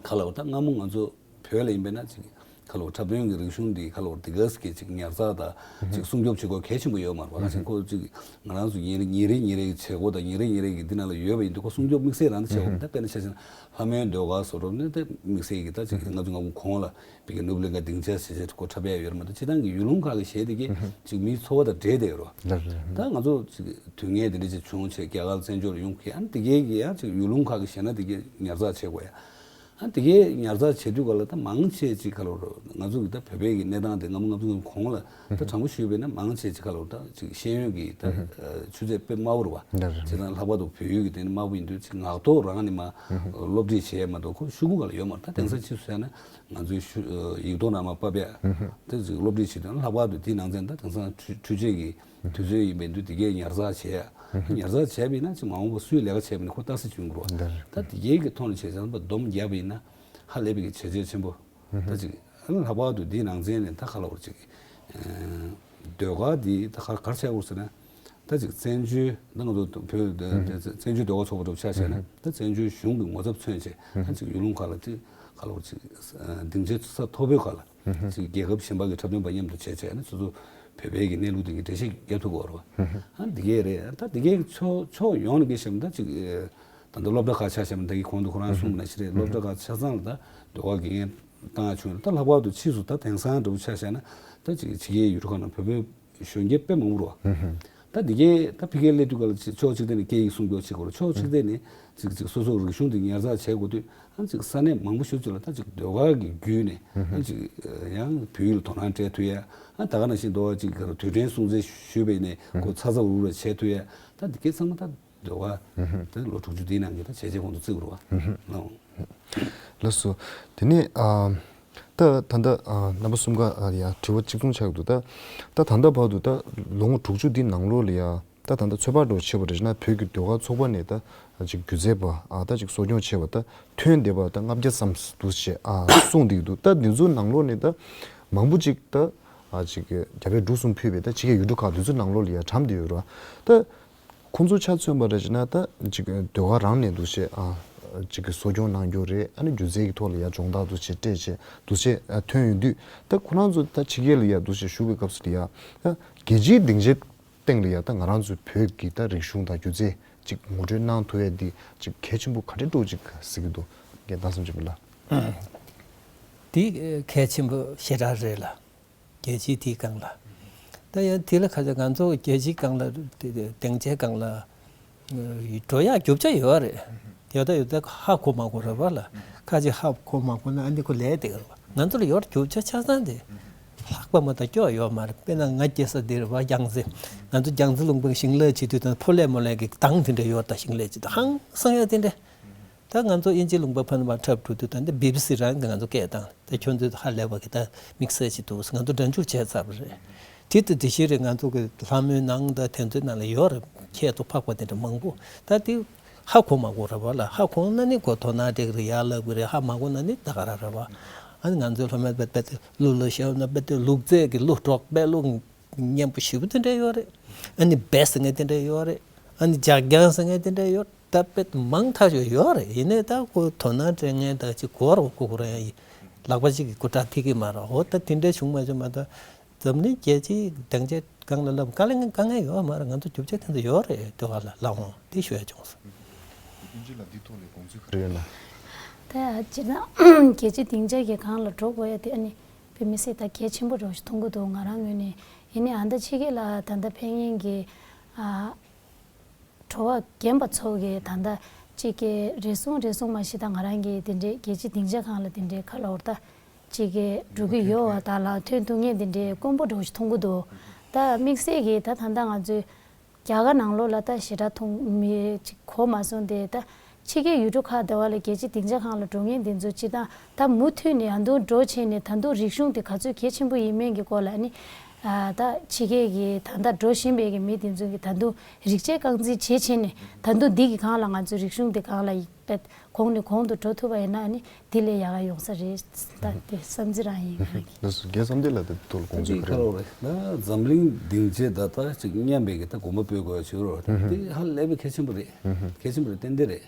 ཁ་ལོ་ད་སྔ་མོ་ང་ཚོ་བོད་ལ་ཡིན་པས་ན་ཅིག་ཁ་ལོ་འཁྲབ་སྟོན་གྱི་རིག་གཞུང་འདི་ཁ་ལོ་དེ་ག་ཟེ་གི་ཅིག་ཉར་ཚགས་དང་ཅིག་སྲུང་སྐྱོབ་བྱེད་དགོས་གལ་ཆེན་པོ་ཡོད་མ་རེད་པ། ག་ཅིག་ཁོ་ཅིག་ང་རང་ཚོ་ཉིན་རེ་ཉིན་རེ་ཉིན་རེ་གི་བྱེད་སྒོ་དང་ཉིན་རེ་ཉིན་རེ་གི་འདི་ནང་ལ་ཡོད་པ་ཡིན་དུས་ཁོ་སྲུང་སྐྱོབ་དམིགས་བསལ་རང་ད་བྱེད་དགོས། ད་དཔེར་ན་ཆ་བཞག་ན་ལྷ་མོའི་ཟློས་གར་བཟོ་འདྲ་ནི་ད་དམིགས་བསལ་གྱི་ད་ཅིག་ང་ཚོ་ང་གོང་ལ་བི་གི་ནུབ་གླིང་ག་སྡིངས་ཆ་ཟེར་བྱས་ཁོ་འཁྲབ་ཡ་ཡོད་རེད་མ་གཏོགས་སྤྱིར་བཏང་གི་ཡུལ་ལུང་ཁག་གི་གཞས་དེ་གས་ཅིག་མིའི་འཚོ་བ་དང་འབྲེལ་བསྡད་ཡོད་རེད་པ། ད་ང་ཚོ་ཅིག་དུས་ངན་དེ་འདྲ་ཅིག་བྱུང་བྱས་རྒྱ་གར་བཙན་བྱོལ་ལ་ཡོང་གི་ཨ་ནི་དེ་གས་ཀྱི་ཡང་ཅིག་ཡུལ་ལུང་ཁག་གི་གཞས་སྣ་དེ་གས་ཉར་ཚགས་བྱེད་དགོས་ཡ། ཨ་དེ་གའི་ཉར་ཚགས་བྱེད་དུས་ག་ལ་ད་མང་ཆེ་ཅིག་ག་ལ་རོ། ང་ཚོ་གི་ད་བོད་པའི་གི་གནས་སྟངས་དེ་སྔ་མོ་ང་ཚོ་གོང་ལ་ད་དྲང་པོ་ཞུས་པས་ན་མང་ཆེ་ཅིག་ག་ལ་རོ། ད་ཅིག་ཤེས་ཡོན་གི་ད་ཨ་ཆུ་ཚད་དཔེ་དམའ་བོ་རེད་བ། ལགས་རེད། བྱས་ཙང་ལྷག་པར་དུ་བོད་ཡིག་གི་དེ་ནི་དམའ་བོ་ཡིན་དུས་ཅིག་ངག་ཐོག་རང་ནས་མ་སློབ་ཁྲིད་བྱས་མ་གཏོགས་ཁོ་ཤོག་གུ་ག་ལ་ཡོད་མ་རེད། ད་དེང་སང་ཕྱིས་སུ་བྱས་ན་ང་ཚོའི་ཤུ་ཡིག་ཐོག་ནང་མ་ཕབ་ཡ་དེ་ཅིག་སློབ་ཁྲིད་བྱེད་དུས་ལྷག་པར་དུ་དེའི་ནང་ཚན་ད་དེང་སང་འཕྲུལ་འཕྲུལ་ཆས་ཀྱི་དུས་ཚོད་ཡིན་པའི་དུས་དེ་གའི་ཉར་ཚགས་བྱས་ཡ། ཉར་ཚགས་བྱས་པ་ཡིན་ན་ཅིག་མ་འོངས་པ་སུས་ལས་ཀ་བྱས་པ་ཡིན་ན་ཁོ་ལྟ་ས་བྱུང་འགྲོ་བ། ལགས་རེད། ད་དེ་གའི་གི་ཐོག་ནས་བྱས་ཙང་པ་སྡོམ་བརྒྱབ་པ་ཡིན་ན་ཧ་ལས་པའི་གི་བྱས་རྗེས་ཆེན་པོ། ད་ཅིག་ཨ་ནི་ལྷག་པར་དུ་འདིའི་ནང་ཚན་ནས་ད་ག་ལ་བར་ཅིག་ཨ་ཟློས་གར་འདི་ད་ག་ག་རེ་བྱས་དགོས་ཟེར་ན། ད་ཅིག་བཙན་བྱོལ་ད་ང་ཚོ་བོད་བཙན་བྱོལ་ཟློས་གར་ཚོགས་པ་འདྲ་པོ་ཆ་བཞག་ན་ད་བཙན་བྱོལ་གཞུང་གི་ངོ་ཚབ་མཚོན་བྱས་ད་ཅིག་ཡུལ་ལུང་ཁག་ལ་ཅིག་ག་ལ་བར་ཅིག་སྡིངས་ཆ་ས་མཐོ་པོའི་ཁག་ལ། ཅིག་རྒྱལ་ཁབ་གཞན་པ་གི་འཁྲབ་སྟོན་པ་མཉམ་དུ་བྱས་བྱས་ནས་སོ་སོ་བོད་པའི་གི་གནས་ལུགས་དེ་གི་འགྲེལ་བཤད་རྒྱབ་ཐུབ་ཀྱི་ཡོད་རེད་བ། ཨ་འདི་གས་རེད། ད་འདི་གས་ཕྱོགས་ཕྱོགས་ཡོངས་ནས་གི་བཤད་ན་ད་ཅིག་ད་ལྟ་སློབ་གྲྭ་ཁག་ཆ་བཞག་ན་ད་གི་གོང་དུ་ཁོ་རང་གསུངས་པ་ནང་བཞིན་རེད། སློབ་གྲྭ་ཁག་ཆ་ཚང་ལ་ད་ཟློས་གར་དགེ་རྒན་བཏང་ཡ་བྱུང་ཡོད། ད་ལྷག་པར་དུ་ཕྱིས་སུ་ད་དེང་སང་འདྲ་པོ་ཆ་བཞག་ན་ད་ཅིག་ཕྱི་རྒྱལ་ཡུལ་གྲུ་ཁག་ནང་བོད་པའི་གཞོན་སྐྱེས་དཔེ་མང་པོ་རེད་བ། ད་འདི་གས་ད་ཕ་གིར་སླེབས་དུས་ག་ལ་ཅིག་ཕྱོགས་གཅིག་ཐད་ནས་སྐད་ཡིག་སྲུང་སྐྱོབ་བྱེད་དགོས་རེད། ཕྱོགས་གཅིག་ཐད་ནས་ཅིག་ཅིག་སོ་སོའི་རིག་གཞུང་དེ་ཉར་ཚགས་བྱེད་དགོས་དུས་ཨ་ཅིག་ས་གནས་མང་པོ་ཞིག་ཅིག་ལ་ད་ཅིག་ཟློས་གར་གྱི་བརྒྱུད་ནས་ཨ་ཅིག་ཡང་བོད་ཡིག་ལ་དོ་སྣང་སྤྲད་ཐུབ་ཡ། ཨ་ད་ག་ནང་བཞིན་དོ་ཅིག་ག་རེ་དུས་དྲན་སྲུང་བརྩི་ཞུས་པ་ཡིན་ནའི་ཁོ་ཚ་ཚ་འུར་འུར་བྱེད་ཐུབ་ཡ། ད་འདི་གས་ཚང་མ་ད་ཟློས་གར་དེ་ལོ་དྲུག་ཅུ་འདིའི་ནང་གི་ད་བྱས་རྗེས་ཁོང་དུ་བརྩི་དགོས་རེད་བ། ལགས་སོ། དེ་ནས་ཨ། ད་ད་ལྟ་ཨ་རྣམ་པ་གསུམ་ཀ་ཨ་ཡ་དྲི་བ་གཅིག་མཚུངས་ཆགས་ཀྱི་འདུག་ད་ད་ད་ལྟ་བར་དུ་ད་ལོ་ངོ་དྲུག་ཅུ་འདི་ནང་ལོགས་ལ་ཡ་ད་ད་ལྟ་ཚོད་དཔག་འདྲ་བོ་བྱས་པ་རེད་ན་བོད་ཀྱི་ཟློས་གར་ཚོགས་པ་ནས་ད་ཅིག་སྒྱུ་རྩལ་པ་ཨ་ད་ཅིག་གསོ་སྐྱོང་བྱས་པ་ད་ཐོན་བསྡད་པ་ད་ལྔ་བརྒྱ་ཙམ་འདུག་ཅེས་ཨ་གསུངས་བསྡད་ཀྱི་འདུག་ད་འདི་ཚོའི་ནང་ལོགས་ནས་ད་མང་པོ་ཅིག་ད་ཨ་ཅིག་རྒྱ་བལ་འབྲུག་གསུམ་ཕུད་པའི་ད་ཕྱི་རྒྱལ་ཡུལ་གྲུ་ཁག་འདི་ཚོའི་ནང་ལོགས་ལ་ཡ་གྲམ་བསྡད་ཡོད་རེད་བ། ད། ཁོང་ཚོ་ཆ་མཚོན་པ་རེད་ཅེ་ན་ད་ཅིག་ཟློས་གར་རང་ནས་འདུག་ཤེས་ཨ། ཅིག་གི་གསོ་སྐྱོང་གནང་རྒྱུ་རེད། ཨ་ནི་སྒྱུ་རྩལ་གྱི་ཐོག་ལ་ཡ་སྦྱོང་བརྡར་འདུག་ཤེས་སྤྲད་བྱས་འདུག་ཤེས་ཨ་ཐོན་ཡོང་དུས་ད་ཁོ་རང་ཚོ་ད་ཕྱི་རྒྱལ་ལ་ཡ་འདུག་ཤེས་བཞུགས་པའི་སྐབས་སུ་ལ་ཡ་ད་རྒྱལ་སྤྱིའི་སྡིངས་ཆའི་སྟེང་ལ་ཡ་ད་ང་རང་ཚོའི་བོད་ཀྱི་ད་རིག་གཞུང་དང་སྒྱུ་རྩལ་ཅིག་ངོ་སྤྲོད་གནང་ཐུབ་ཡ་འདི་ཅིག་གལ་ཆེན་པོ་ག་འདྲ་འདྲ་ཅིག་གཟིགས་ཀྱི་འདུག་ངས་ད་བསམ་ཅིག་མི་ལ། འདི་གལ་ཆེན་པོ་ཞེ་དྲག་རེད་ལ། རྒྱལ་སྤྱིའི་དེའི་སྒང་ལ། ད་ཡང་དེ་ལ་ཁ་ཆེ་ང་ཚོ་རྒྱལ་སྤྱིའི་སྒང་ལ་དེ་དེ་སྡིངས་ཆའི་སྒང་ལ་འགྲོ་ཡག་རྒྱུ་ཆ་ཡོད་རེད། ཡོད་ད་ཡོད་ད་ཧ་གོ་མ་གོ་རེད་བ་ལ། ཁ་ཆེ་ཧ་གོ་མ་གོ་ན་ཨ་ནི་ཁོ་ལས་དེ་རེད་བ། ང་ཚོ་ལ་ཡོད་རྒྱུ་ཆ་ཆ་ཚང་དེ་ལྷག་པ་མ་གཏོགས་སྐྱོ་ཡོད་མ་རེད། དཔེར་ན་ང་སྐྱེས་ས་འདི་རེད་བ་རྒྱལ་རྩེ། ང་ཚོ་རྒྱལ་རྩེ་ལུང་པའི་ཞིང་ལས་བྱེད་དུས་དང་ཕོ་ལས་མོ་ལས་ཀྱི་གདངས་དེ་འདྲ་ཡོད་ད་ཞིང་ལས་བྱེད་དུས་ཧང་སང་ཡོད་དེ་འདྲ། ད་ང་ཚོ་དབྱིན་ཇིའི་ལུང་པ་ཕ་ནས་མར་འཁྲབ་འགྲོ་དུས་ད་འདི་བི་བི་སི་རང་གིས་ང་ཚོ་སྐད་བཏང་། ད་ཁྱོད་ཚོས་ཧ་ལས་པ་གི་ད་དམིགས་བསལ་ཅིག་འདུག་ང་ཚོ་སྒྲ་འཇུག་བྱས་ཚར་བ་རེད། དེ་ད་དེ་བཞིན་རེད། ང་ཚོ་གི་ལྷ་མོའི་ནང་ད་དེ་ཚོའི་ནང་ལ་ཡོད་རེད། ཁྱད་དུ་འཕགས་པ་དེ་འདྲ་མང་པོ། ད་དེ་ཧ་གོ་མ་གོ་རེད་བ་ལ། ཧ་གོ་ན་ནི་ཁོ་དོ་སྣང་སྤྲད་གི་རེད། ཡར་ལབ་གི་རེད། ཧ་མ་གོ་ན་ནི་ད་ག་རང་རེད་བ། ཨ་ནི་ང་ཚོའི་ལྷ་མོའི་དཔེ་དཔེ་དེ་གླུ་ལ་ཞབས་ན་དཔེ་དེ་ལུག་རྫས་ཀྱི་གླུ་སྒྲོག་དཔེ་གླུ་སྙན་པོ་ཞེ་པོ་དེ་འདྲ་ཡོད་རེད། ཨ་ནི་བེ་སི་ངས་དེ་འདྲ་ཡོད་རེད། ཨ་ནི་ལྗགས་བརྐྱང་ཟེར་མཁན་དེ་འདྲ་ཡོད། ད་དཔེ་མང་ཐག་ཆོད་ཡོད་རེད། ཡིན་ནའི་ད་ཁོ་དོ་སྣང་སྤྲད་མཁན་ད་ཅིག་གོ་རོགས་ཁོ་ཁོ་རང་ཡིན། ལག་པ་གཅིག་གིས་སྐུ་དྲག་ཐིག་གི་མ་རེད། འོ་ད་དེ་འདྲ་བྱུང་མ་བྱུང་མ་ད་འཛམ་གླིང་རྒྱལ་སྤྱིའི་སྡིངས་ཆའི་སྒང་ལ་ལབ་དཀའ་ལས་དཀའ་ངལ་ཡོད་མ་རེད། ང་ཚོ་རྒྱུ་ཆ་དེ་ཚོ་ཡོད་རེད། དེ་བ་ལ་ལ་འོང་དེ་ཞུ་ཡ་བྱུང་སོང་། དབྱིན་ཇི་ལ་འདི་ཐོག་ལ་དགོངས་ཚུལ་ག་རེ་ཡོད་ན། ད་སྤྱིར་ན་རྒྱལ་སྤྱིའི་སྡིངས་ཆ་གི་སྒང་ལ་འགྲོ་དགོས་ཡ་དེ་ཨ་ནི་དཔེ་མི་སྲིད་ད་གལ་ཆེན་པོ་འདྲ་བོ་ཞིག་མཐོང་གི་འདུག་ང་རང་ངོས་ནས། ཡིན་ནའི་ཨ་ད་ཕྱི་རྒྱལ་ལ་ད་ལྟ་ཕེབས་མཁན་གྱི་ཨ། བྲོ་བ་རྒན་པ་ཚོ་གིས་ད་ལྟ་གཅིག་གི་རེ་ཟུང་རེ་ཟུང་མ་གཞི་ད་ང་རང་གི་དེ་འདྲའི་རྒྱལ་སྤྱིའི་སྡིངས་ཆ་སྒང་ལ་དེ་འདྲའི་ཁ་ལོ་བར་ད་གཅིག་གི་འགྲོ་གི་ཡོད་བ། ད་ལ་ཐོན་ཐུབ་མཁན་དེ་འདྲའི་དཀོན་པོ་འདྲ་བོ་ཞིག་མཐོང་གི་འདུག་ད་དམིགས་བསལ་གྱིས་ད་ད་ལྟ་ང་ཚོའི་རྒྱ་གར་ནང་ལོགས་ལ་ད་ཞེ་དྲག་མཐོང་མི་ཅིག་གོ་མ་སོང་སྟེ། ད་ཕྱི་རྒྱལ་ཡུལ་གྲུ་ཁག་དེ་བ་ལ་རྒྱལ་སྤྱིའི་སྡིངས་ཆ་སྒང་ལ་འགྲོ་མཁན་དེ་ཚོ་སྤྱིར་བཏང་ད་མུ་མཐུད་ནས་ཡང་དུ་འགྲོ་བྱས་ནས་ད་དུང་རིག་གཞུང་དེ་ག་ཚོད་གལ་ཆེན་པོ་ཡིན་མིན་གྱི་སྐོར་ལ་ནི། ཨ་ད་ཕྱི་རྒྱལ་གྱི་ད་ལྟ་འགྲོ་བཞིན་པའི་གི་མི་དེ་ཚོ་གི་ད་དུང་རིག་བྱེད་རྐང་འཛིན་བྱེད་བྱེད་ནས་ད་དུང་འདི་གི་སྒང་ལ་ང་ཚོའི་རིག་གཞུང་དེ་སྒང་ལ་ཡིག་པད་གོང་ནས་གོང་དུ་འགྲོ་ཐུབ་པ་ཡིན་ན་ནི་དེ་ལས་ཡག་ག་ཡོང་ས་རེད། ད་དེ་བསམ་ཚུལ་རང་ཡིན། ལགས་སོ། རྒན་བསམ་གཏན་ལགས་དེ་ཐོག་ལ་དགོངས་ཚུལ་ག་རེ་ཡོད། ད་འཛམ་གླིང་སྡིངས་ཆའི་ད་ལྟ་ཅིག་མཉམ་པའི་གི་ད་དགོངས་པ་སྤོ་དགོས་ཡ་ཞིག་རེད། དེ་ཧ་ལས་པའི་གལ་ཆེན་པོ་རེད། གལ་ཆེན་པོ་རེད། ཏན་ཏན་རེད།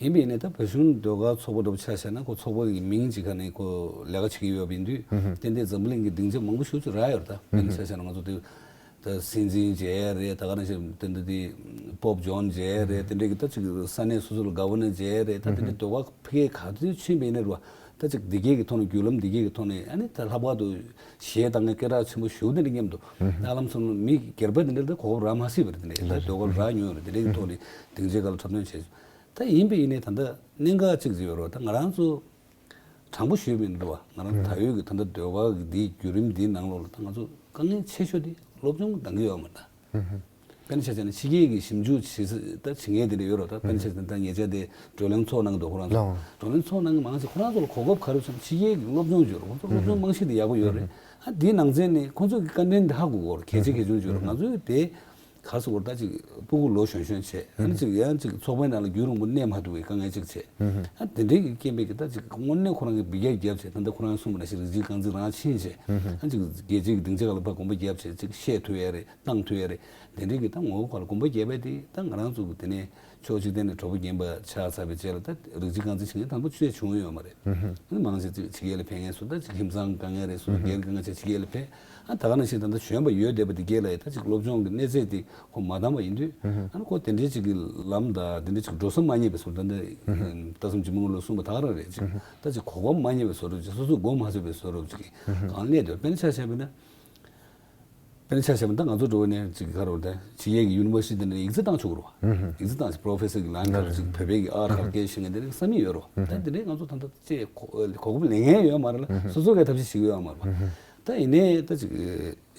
ཡིན་པས་ནི་ད་བོད་གཞུང་ཟློས་གར་ཚོགས་པ་འདྲ་པོ་ཆ་བཞག་ན་ཁོ་ཚོགས་པ་གི་མིང་གཅིག་ཁ་ནས་ཁོ་ལས་ཀ་བྱེད་ཀྱི་ཡོད་པ་ཡིན་དུས། ཏན་ཏན་འཛམ་གླིང་གི་སྡིངས་ཆ་མང་པོ་ཞེ་ཅིག་རག་ཡོད་རེད། ད་དཔེར་ན་ཆ་བཞག་ན་ང་ཚོ་དེ་ད་སྲིད་འཛིན་མཇལ་ཡ་རེད། ད་ག་ནང་བཞིན་དེ་འདྲ་དེ་པོབ་ཇོན་མཇལ་ཡ་རེད། དེ་འདྲ་གི་ད་ཅིག་ས་གནས་སོ་སོ་ལ་ག་བར་ནར་མཇལ་ཡ་རེད། ད་དེ་འདྲ་ཟློས་གར་ཕ་གིར་ག་དུས་ཕྱིན་པ་ཡིན་ན་རེད་བ། ད་ཅིག་འདི་གས་ཀྱི་ཐོག་ནས་བརྒྱུད་ལམ་འདི་གས་ཀྱི་ཐོག་ནས་ཨ་ནི་ད་ལྷག་པར་དུ་གཞས་བཏང་མཁན་སྐད་གྲགས་ཆེན་པོ་ཞེ་པོ་དེ་འདྲ་མཉམ་དུ་ད་ཧ་ལམ་སོང་ན་མི་སྒེར་པ་དེ་འདྲ་ད་གོ་སྐབས་རག་མ་སྲིད་པ་རེད། དེ་འདྲ་ད་ཟློས་གར་རག་མྱོང་ཡོད་རེད། དེ་འདྲ་གི་ཐོག་ནས་སྡིངས་ཆའི་སྒང་ལ་འཁྲབ་སྟོན་བྱས། ད་ཡིན་པས་ཡིན་ནའི་ད་ལྟ་གནད་འགག་གཅིག་ཅིག་ཡོད་རེད། ད་ང་རང་ཚོ་ དྲང་པོ་ཞུས་པ་ཡིན་འདུག་བ། ང་རང་ད་ཡོད་ཀྱི་ད་ལྟ་ཟློས་གར་གྱི་འདིའི་བརྒྱུད་རིམ་འདིའི་ནང་ལོགས་ལ་ད་ང་ཚོ་དཀའ་ངལ་ཆེ་ཤོས་དེ་སློབ་སྦྱོང་འདང་གི་ཡོད་མ་རེད་ད། དཔེར་ན་ཆ་བཞག་ན་ཕྱི་རྒྱལ་གྱི་ཞིབ་འཇུག་བྱེད་ས་ད་བྱེད་མཁན་དེ་འདྲ་ཡོད་རེད་ད། དཔེར་ན་ཆ་བཞག་ན་ད་ངེད་ཅག་དེ་བགྲོ་གླེང་ཚོགས་གནང་གི་འདུག་ཁོ་རང་ཚོ། ལགས། བགྲོ་གླེང་ཚོགས་གནང་གི་མང་ཆེ་ཁོ་རང་ཚོ་ལ་གོ་སྐབས་ག་རེ་བྱུང་ཕྱི་རྒྱལ་གྱི་སློབ་སྦྱོང་བྱོས་རེད། ཁོ་ཚོ་སློབ་སྦྱོང་རྨང་གཞི་དེ་ཡག་པོ་ཡོད་རེད། ཨ་འདིའི་ནང་ཚན་ནས་ཁོ་ཚོ་གི་ཀ་འདྲེན་དེ་ཧ་གོ་དགོས་རེད། གལ་ཆེ་གལ་ཆུང་བྱོས་རེད། ང་ཚོའི་དེ། ག་རེ་ཟེར་དགོས་རེད། ད་ཅིག་སྤུ་གུ་ལོ་གཞོན་གཞོན་བྱས། ཨ་ནི་ཅིག་ཡང་ཅིག་ཚོགས་པའི་ནང་ལ་རྒྱུན་རིང་པོ་གནས་མ་ཐུབ་པའི་དཀའ་ངལ་ཅིག་བྱས། ཨ་དེ་འདྲའི་གི་རྐྱེན་པས་ཀྱི་ད་ཅིག་དངོས་གནས་ཁོ་རང་གི་འབུད་རྒྱག་བརྒྱབ་བྱས། ད་ལྟ་ཁོ་རང་གསུངས་པ་ནང་བཞིན་རིགས་གཅིག་རྐང་འཛིན་རང་ཕྱིན་བྱས། ཨ་ཅིག་རྒྱལ་སྤྱིའི་གི་སྡིངས་ཆ་ཁག་ལ་ཕར་གོམ་པ་བརྒྱབ་བྱས་ཅིག་བཤད་ཐུབ་ཡ་རེད། བཏང་ཐུབ་ཡ་རེད། དེ་འདྲའི་གི་ད་ངོ་བོ་ཁ་ལ་གོམ་པ་བརྒྱབ་པ་དེ་ད་ང་རང་ཚོ་གི་དེ་ནས་ཕྱོགས་གཅིག་ཐད་ནས་གྲོགས་པོ་རྒན་པ་ཆགས་ཚར་བའི་རྗེས་ལ་ད་རིགས་གཅིག་རྐང་འཛིན་བྱེད་མཁན་དང་པོ་ཆེ་བྱུང་ཡོད་མ་རེད། ཨ་ནི་མང་ཆེ་ཅིག་ཕྱི་རྒྱལ་ལ་ཕེབས་མཁན་སུ་ད་ཅིག་ཁྱིམ་ཚང་དཀའ་ངལ་རེད། སུ་ད་སྒེར་དཀའ་ངལ་ཆེ་ཕྱི་རྒྱལ་ལ་ཕེབས། ཨ་ད་ག་ནང་བཞིན་ད་ལྟ་གཞོན་པ་ཡོད་བསྡད་པ་དེ་གས་ལ་ཡ་ད་ཅིག་སློབ་སྦྱོང་གི་གནས་ཚད་དེ་ཁོ་མ་འདང་བ་ཡིན་དུས། ཨ་ནི་ཁོ་དེ་འདྲའི་ཅིག་གི་ལམ་དང་དེ་འདྲའི་ཅིག་འགྲོ་ས་མ་རྙེད་པའི་བཟོ་འདྲ་འདི་ལྟ་བསམ་འཇིགས་མེད་ལགས་གསུངས་པ་ད་ག་རང་རེད། ཅིག་ད་ཅིག་གོ་སྐབས་མ་རྙེད་པའི་བཟོ་འདྲ་ཅིག་སོ་སོས་མགོ་མ་ཚོས་པའི་བཟོ་འདྲ་ཅིག་གང་གནས་འདུག་དཔེར་ན་ཆ་བཞག་པ་ཡིན་ན། དཔེར་ན་ཆ་བཞག་པ་ད་ང་ཚོ་འགྲོ་བ་ནས་ཅིག་ག་རེ་ད་ཕྱི་རྒྱལ་གྱི་ཡུ་ནི་ཝར་སི་ཊི་དེ་འདྲ་ཡིག་ཚད་བཏང་ཆོག་གི་རེད་བ། ཡིག་ཚད་བཏང་ཅིག་པོ་རོ་ཕེ་སར་གྱི་ལན་ཁར་ཅིག་བོད་པའི་གི་ཨར་ཁར་སྐད་བཤད་མཁན་དེ་འདྲ་བསམ་ཡས་ཡོད་རེད་བ། ད་དེ་འདྲའི་ང་ཚོ་ད་ལྟ་ཅིག་གོ་གོ་སྐབས་ལེན་མཁན་ཡོད་མ་རེད་ལ། སོ་སོ་གས་ཐབས་ཤེས་བྱེད་ཀྱི་ཡོད་མ་རེད་བ། ད་ཡིན་ནའི་ད་ཅིག་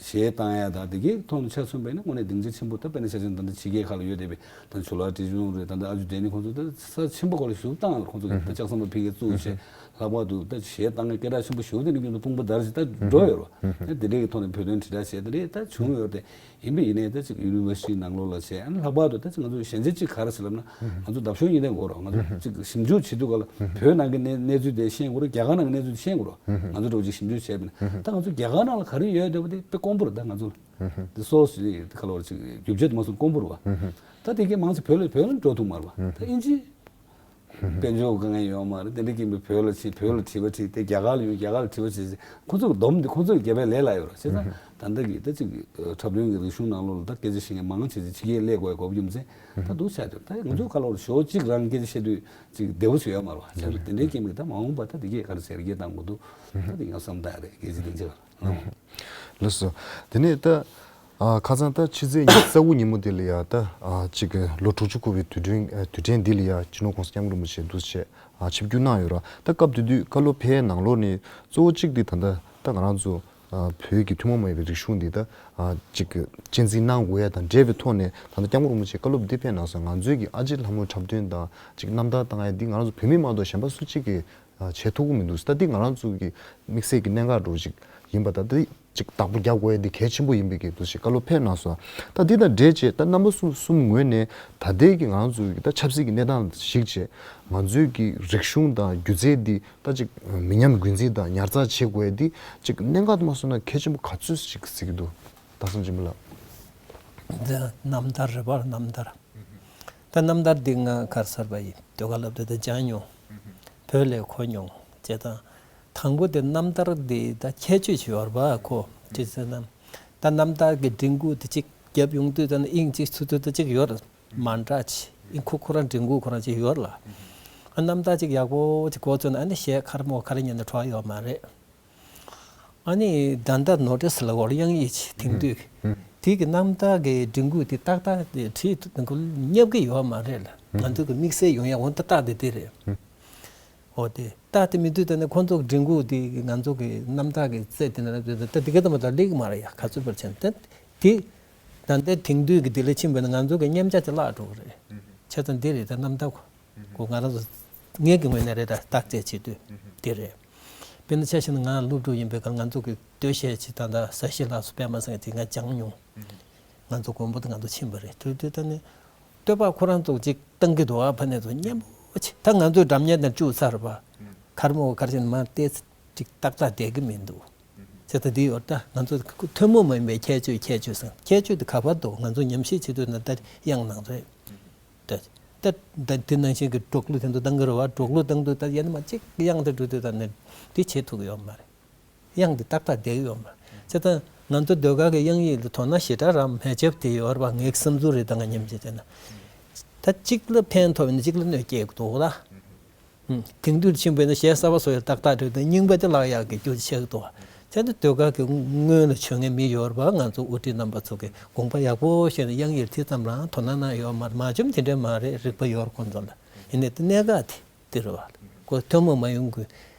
གཞས་བཏང་ཡ་ད་དེ་གའི་ཐོག་ནས་ཆ་མཚོན་པ་ཡིན་ན་དངོས་གནས་སྡིངས་ཆ་ཆེན་པོ། ད་དཔེར་ན་ཆ་བཞག་ན་ད་ལྟ་ཕྱི་རྒྱལ་ཁག་ལ་ཡོད་བསྡད་པའི་ད་ཆུ་ལག་བཀྲས་ཆུང་རེད། ད་ལྟ་ཨ་ཇུ་ཌེ་ནི་ཁོང་ཚོ་ད་ས་ཆེན་པོ་སྒང་ལ་ཞུགས་བཏང་ཡོད། ཁོང་ཚོ་གི་ད་ལྕགས་ཟམ་པ་ཕ་གིར་བཙུགས་བྱས། ལྷག་པར་དུ་ད་གཞས་བཏང་མཁན་སྐད་གྲགས་ཆེན་པོ་ཞེ་པོ་དེ་འདྲ་ཀུན་ཏུ་དཔུང་པ་དར་ཞིག་ད་འགྲོ་ཡོད་རེད་བ། དེ་འདྲའི་གི་ཐོག་ནས་བོད་དོན་དྲིལ་བསྒྲགས་བྱས་དེ་འདྲའི་ད་བྱུང་ཡོད་རེད། ཡིན་པ་ཡིན་ནའི་ད་ཅིག་ཡུ་ནི་ཝར་སི་ཊི་ནང་ལོགས་ལ་བྱས། ཨ་ནི་ལྷག་པར་དུ་ད་ཅིག་ང་ཚོ་གཞན་ཆ་གཅིག་ག་རེ་ཟེར་ལབ་ན། ང་ཚོ་འདབ་གཤོག་གཉིས་ལྡན་དགོས་རེད། ང་ཚོ་ཅིག་ཞིབ་འཇུག་བྱེད་དུས་ག་ལ་བོད་ནང་གི་གནས་གནས་ཚུལ་དེ་ཤེས་དགོས་རེད། རྒྱ་གར་ནང་གི་གནས་ཚུལ་དེ་ཤེས་དགོས་རེད། ང་ཚོ་འདྲ་བོ་ཅིག་ཞིབ་འཇུག་བྱས་པ་ཡིན་ན། ད་ང་ཚོ་རྒྱ་གར་ནང་ལ་ག་རེ་ཡོད་བསྡད་པ་དེ་དཔེ་དཀོན་པོ་རེད། ད་ང་ཚོ་དེ་སོ་སོ་ག་ལ་བ་ཅིག་རྒྱུ་ཆ་དེ་མ་སོང་དཀོན་པོ་རེད་བ། ད་དེ་གའི་མང་ཆེ་བོད་ལ་བོད་ལ་འགྲོ་ཐུབ་མ་རེད་བ། ད་ཨིན་ཇི། དཔལ་འབྱོར་དཀའ་ངལ་ཡོད་མ་རེད། དེ་འདྲ་ཀྱིན་པའི་བོད་ལ་ཕྱིན། བོད་ལ་དྲི་བ་དྲིས་ཏེ་རྒྱ་གར་ལ་ཡོང་། རྒྱ་གར་ལ་དྲི་བ་དྲིས་ཏེ་ཁོ་ཚོ་གི་སྡོམ་འདི་ཁོ་ཚོ་གི་རྒྱབ་པའི་ལས་ལ་ཡོད་རེད། བྱས་ཙང་ད་ལྟ་གི་ད་ཅིག་འཁྲབ་སྟོན་གྱི་རིག་གཞུང་ནང་ལོགས་ལ་ད་སྐད་ཆ་བཤད་མཁན་མང་ཆེ་ཆེ་ཕྱི་རྒྱལ་སླེབས་དགོས་ཡ་དགོས་པ་རྒྱུ་མཚན་ད་འདུག་ཆགས་ཀྱི་རེད། ད་ང་ཚོ་ཁ་ལོ་ཞོ་གཅིག་རང་སྐད་ཆ་བཤད་དུས་ཅིག་བདེ་བོ་ཞིག་ཡོད་མ་རེད་བ། བྱས་ཙང་དེ་འདྲའི་རྐྱེན་པས་ད་མ་འོངས་པ་ད་དེ་གས་ག་རེ་ཟེར་གྱི་བཏང་དགོས་འདུག་ད་དེ་ཡང་བསམ་བཏང་ཡ་རེད། སྐད་ཆ་དེ་འདྲ་རེད། ལགས་སོ། དེ་ནས་ད། ཨ། ཁ་སང་ད་ཕྱི་ཚེས་ཉི་ཤུ་རྩ་དགུ་ཉིན་མོ་དེ་ལ་ཡ་ད། ཨ། ཅིག་ལོ་དྲུག་ཅུ་འཁོར་བའི་དུས་དྲན། ཨ། དུས་དྲན་འདི་ལ་ཡ་སྤྱི་ནོར་༸གོང་ས་༸སྐྱབས་མགོན་རིན་པོ་ཆེ་འདུག་སེ་ཆེད། ཨ། ཆིབས་བསྒྱུར་གནང་ཡོད་ར། ད་སྐབས་དེ་དུས་བཀའ་སློབ་ཕེབས་ནང་ལོགས་ནས་གཙོ་བོ་གཅིག་དེ་ད་ལྟ་ད་ང་རང་ཚོ། ཨ། བོད་ཀྱི་ཐུན་མོང་མ་ཡིན་པའི་རིག་གཞུང་འདི་ད། ཨ། ཅིག་གཅེས་འཛིན་གནང་དགོས་ཡ་དང་འབྲེལ་བའི་ཐོག་ནས་ད་ལྟ་༸སྐྱབས་མགོན་རིན་པོ་ཆེས་བཀའ་སློབ་འདི་ཕེབས་གནང་སོང་། ང་ཚོའི་གི་ཨ་ཅེ་ལྷ་མོའི་འཁྲབ་སྟོན་དང་ཅིག་རྣམ་ཐར་བཏང་ཡ་འདི་ང་རང་ཚོ་བོད་མི་མ་གཏོགས་གཞན་པ་སུ་གཅིག་གིས། ཨ། བྱེད་ཐུབ་ཀྱི་མི་འདུག་ད་འདི་ང་རང་ཚོ་གི་དམིགས་བསལ་གྱི་གནད་འགག་འདྲ་བོ་ཞིག་ཡིན་པ་དང་། འདི་ཅིག་བདག་པོ་རྒྱག་དགོས་ཡ་འདི་གལ་ཆེན་པོ་ཡིན་པའི་གི་འདུ་ཤེས་བཀའ་སློབ་ཕེབས་གནང་སོང་། ད་འདི་དང་འབྲེལ་བྱས་ད་རྣམ་པ་གསུམ་གསུམ་ངོས་ནས་ད་ལྟའི་གི་ང་རང་ཚོ་གི་ད་ཆབ་སྲིད་ཀྱི་གནས་སྟངས་གཞིགས་བྱས་ང་ཚོའི་གི་རིག་གཞུང་དང་སྒྱུ་རྩལ་འདི་ད་ཅིག་མི་ཉམས་རྒྱུན་འཛིན་དང་ཉར་ཚགས་བྱེད་དགོས་ཡ་འདི་ཅིག་གནད་འགག་དུ་མ་སོང་ན་གལ་ཆེན་པོ་ག་ཚོད་ཞིག་གཟིགས་ཀྱི་འདུག་ད་སང་ཅིན་པ་ལགས། འདི་རྣམ་ཐར་རེད་པ། རྣམ་ཐར། ད་རྣམ་ཐར་འདི་ང་ག་རེ་ཟེར་བ་ཡིན། ཟློས་གར་སློབ་གྲྭ་དུ་སྦྱངས་མྱོང་། བོད་ལ་འཁོར་མྱོང་། བྱས་ཙང་དང་པོ་དེ་རྣམ་ཐར་འདི་ད་ཁྱད་ཆོས་ཅིག་ཡོད་རེད་པ། ཁོ་ཅི་ཟེར་ན། ད་རྣམ་ཐར་གྱི་མགྲིན་ཁུག་དེ་གཅིག་རྒྱབ་ཡོང་དུས་ད་ནི་དབྱིངས་གཅིག་ཚུར་ཚུར་དེ་གཅིག་ཡོད་རེད། མ་འདྲ་ཅིག་ཨིན། ཁོ་ཁོ་རང་མགྲིན་ཁུག་ཁོ་རང་ཅིག་ཡོད་རེད་ལ། ཨ། རྣམ་ཐར་ཅིག་ཡག་པོ་ཅིག་གོ་ཚོད་ན་ཨ་ནི་གཞས་ཁ་རེ་མོ་ཁ་རེ་ཉན་ན་འགྲིག་ཡོད་མ་རེད། ཨ་ནི་ད་ལྟ་ནོ་ཊིས་ལབ་དགོས་རེད། དབྱངས་ཡིག་ཅིག་དེང་དུས་ཀྱི། དེ་གི་རྣམ་ཐར་གྱི་མགྲིན་ཁུག་དེ་ཏག་ཏག་དེ་བྲིས་ཐུབ་ཁོ་རྙེད་ཀྱི་ཡོད་མ་རེད་ལ། ང་ཚོ་གི་དམིགས་བསལ་ཡོང་ཡ་འོ་ད་རྟགས་དེ་དེ་རེད། འོ་དེ་རྟགས་དེ་མི་འདུག་ད་ནི་ཁོང་ཚོ་གི་མགྲིན་ཁུག་དེ་ང་ཚོ་གི་རྣམ་ཐར་གྱི་རྩལ་དེ་ན་ད་དེ་ག་ཙམ་ད་སླེབས་ཀྱི་མ་རེད་ཡ། ག་ཚོད་པར་བྱས་ན་ད་དེ་ད་ལྟ་དེང་དུས་ཀྱི་དེ་ལ་ཕྱིན་པ་ན་ང་ཚོ་གི་མཉམ་བྱ་དེ་བརླག་འགྲོ་གི་རེད། བྱས་ཙང་འདི་རེད། ད་རྣམ་ཐར་ཁོ་ཁོ་ང་རང་ཚོ་ངེད་ཀྱི་ངོས་ནས་རེད། ད་བརྟག་དཔྱད་བྱེད་དུས་འདི་རེད། དཔེར་ན་ཆ་བཞག་ན་ང་སློབ་ཕྲུག་ཡིན་པའི་སྐབས་ང་ཚོ་གི་སྟོད་གཞས་ཅིག་ད་ལྟ་ས་གཞི་ལགས་སུ་པད་མ་ཚང་གི་དེ་ང་སྦྱངས་མྱོང་། ང་ཚོ་དགོན་པ་དུ་ང་ཚོ་ཕྱིན་པ་རེད། དུས་དུས་ད་ནི་སྟོད་པ་ཁོ་རང་ཚོ་ཅིག་བཏང་གི་འདུག་ཨ་ཕ་ནས་ཚོ་སྙན་པོ་ཆེ། ད་ང་ཚོའི་སྒྲ་སྙན་དང་བཅུག་ཚར་བ། གར་མོ་གར་ཞིག་མ་བལྟས་ཅིག་ཏག་ཏག་བསྡད་ཀྱི་མི་འདུག་ཚེ་ད་འདི་ཡོད་ད། ང་ཚོ་ཐུན་མོང་མ་ཡིན་པའི་ཁྱད་ཆོས། ཁྱད་ཆོས་སམ་ཁྱད་ཆོས་དེ་ག་པར་འདུག་ང་ཚོ་ཉམས་ཞིབ་བྱེད་དུས་ན་ད་དབྱངས་ནང་རེད། ད་ད་ད་དེ་ནང་བཞིན་གྱི་འགྲོ་ལུགས་དེ་ཚོ་བཏང་གི་རེད་བ། འགྲོ་ལུགས་བཏང་དུས་ད་ཡ་ནི་མ་གཅིག་དབྱངས་དེ་འགྲོ་དུས་ད་ནི་དེ་བྱེད་ཐུབ་ཀྱི་ཡོད་མ་རེད། དབྱངས་དེ་ཏག་ཏག་བསྡད་ཀྱི་ཡོད་མ་རེད། བྱས་ཙང་ང་ཚོ་ཟློས་གར་གྱི་དབྱངས་ཡིག་ལ་དོ་སྣང་ཞེ་དྲག་རང་མེད་ཆབ་དེ་ཡོད་རེད་བ། ངའི་བསམ་ཚུལ་རེད། ད་ང་ཉམས་ཞིབ་བྱས་ན་ད་གཅིག་ལ་ཕན་ཐོགས་ཡིན་ན་གཅིག་ལ་གནོད་སྐྱེལ་གྱི་འདུག་ད། དེང་དུས་ཕྱིན་པས་ན་གཞས་གསར་པ་བཟོ་ཡ་ཏག་ཏག་རེད་དེ། རྙིང་པ་དེ་བརླག་ཡག་གི་རྒྱུ་ཆེ་གི་འདུག་དེ་ནི་ཟློས་གར་གྱི་སྔོན་ལ་བྱོན་མཁན་མི་ཡོད་རེད་བ། ང་ཚོ་དབུ་ཁྲིད་རྣམ་པ་ཚོ་གིས་དགོངས་པ་ཡག་པོ་བཞེས་ནས་དབྱངས་ཡིག་དེ་ཙམ་རང་དོ་སྣང་གནང་ཡོད་མ་རེད། མ་བྱུང་དེ་འདྲ་མ་རེད། རིག་པ་ཡོད་རེད་ཁོང་ཚོ་ལ། ཡིན་ནའི་དེ་གནད་འགག་དེ་དེ་རེད་བ། ཁོ་ཐུན་མོང་མ་ཡིན་གྱི་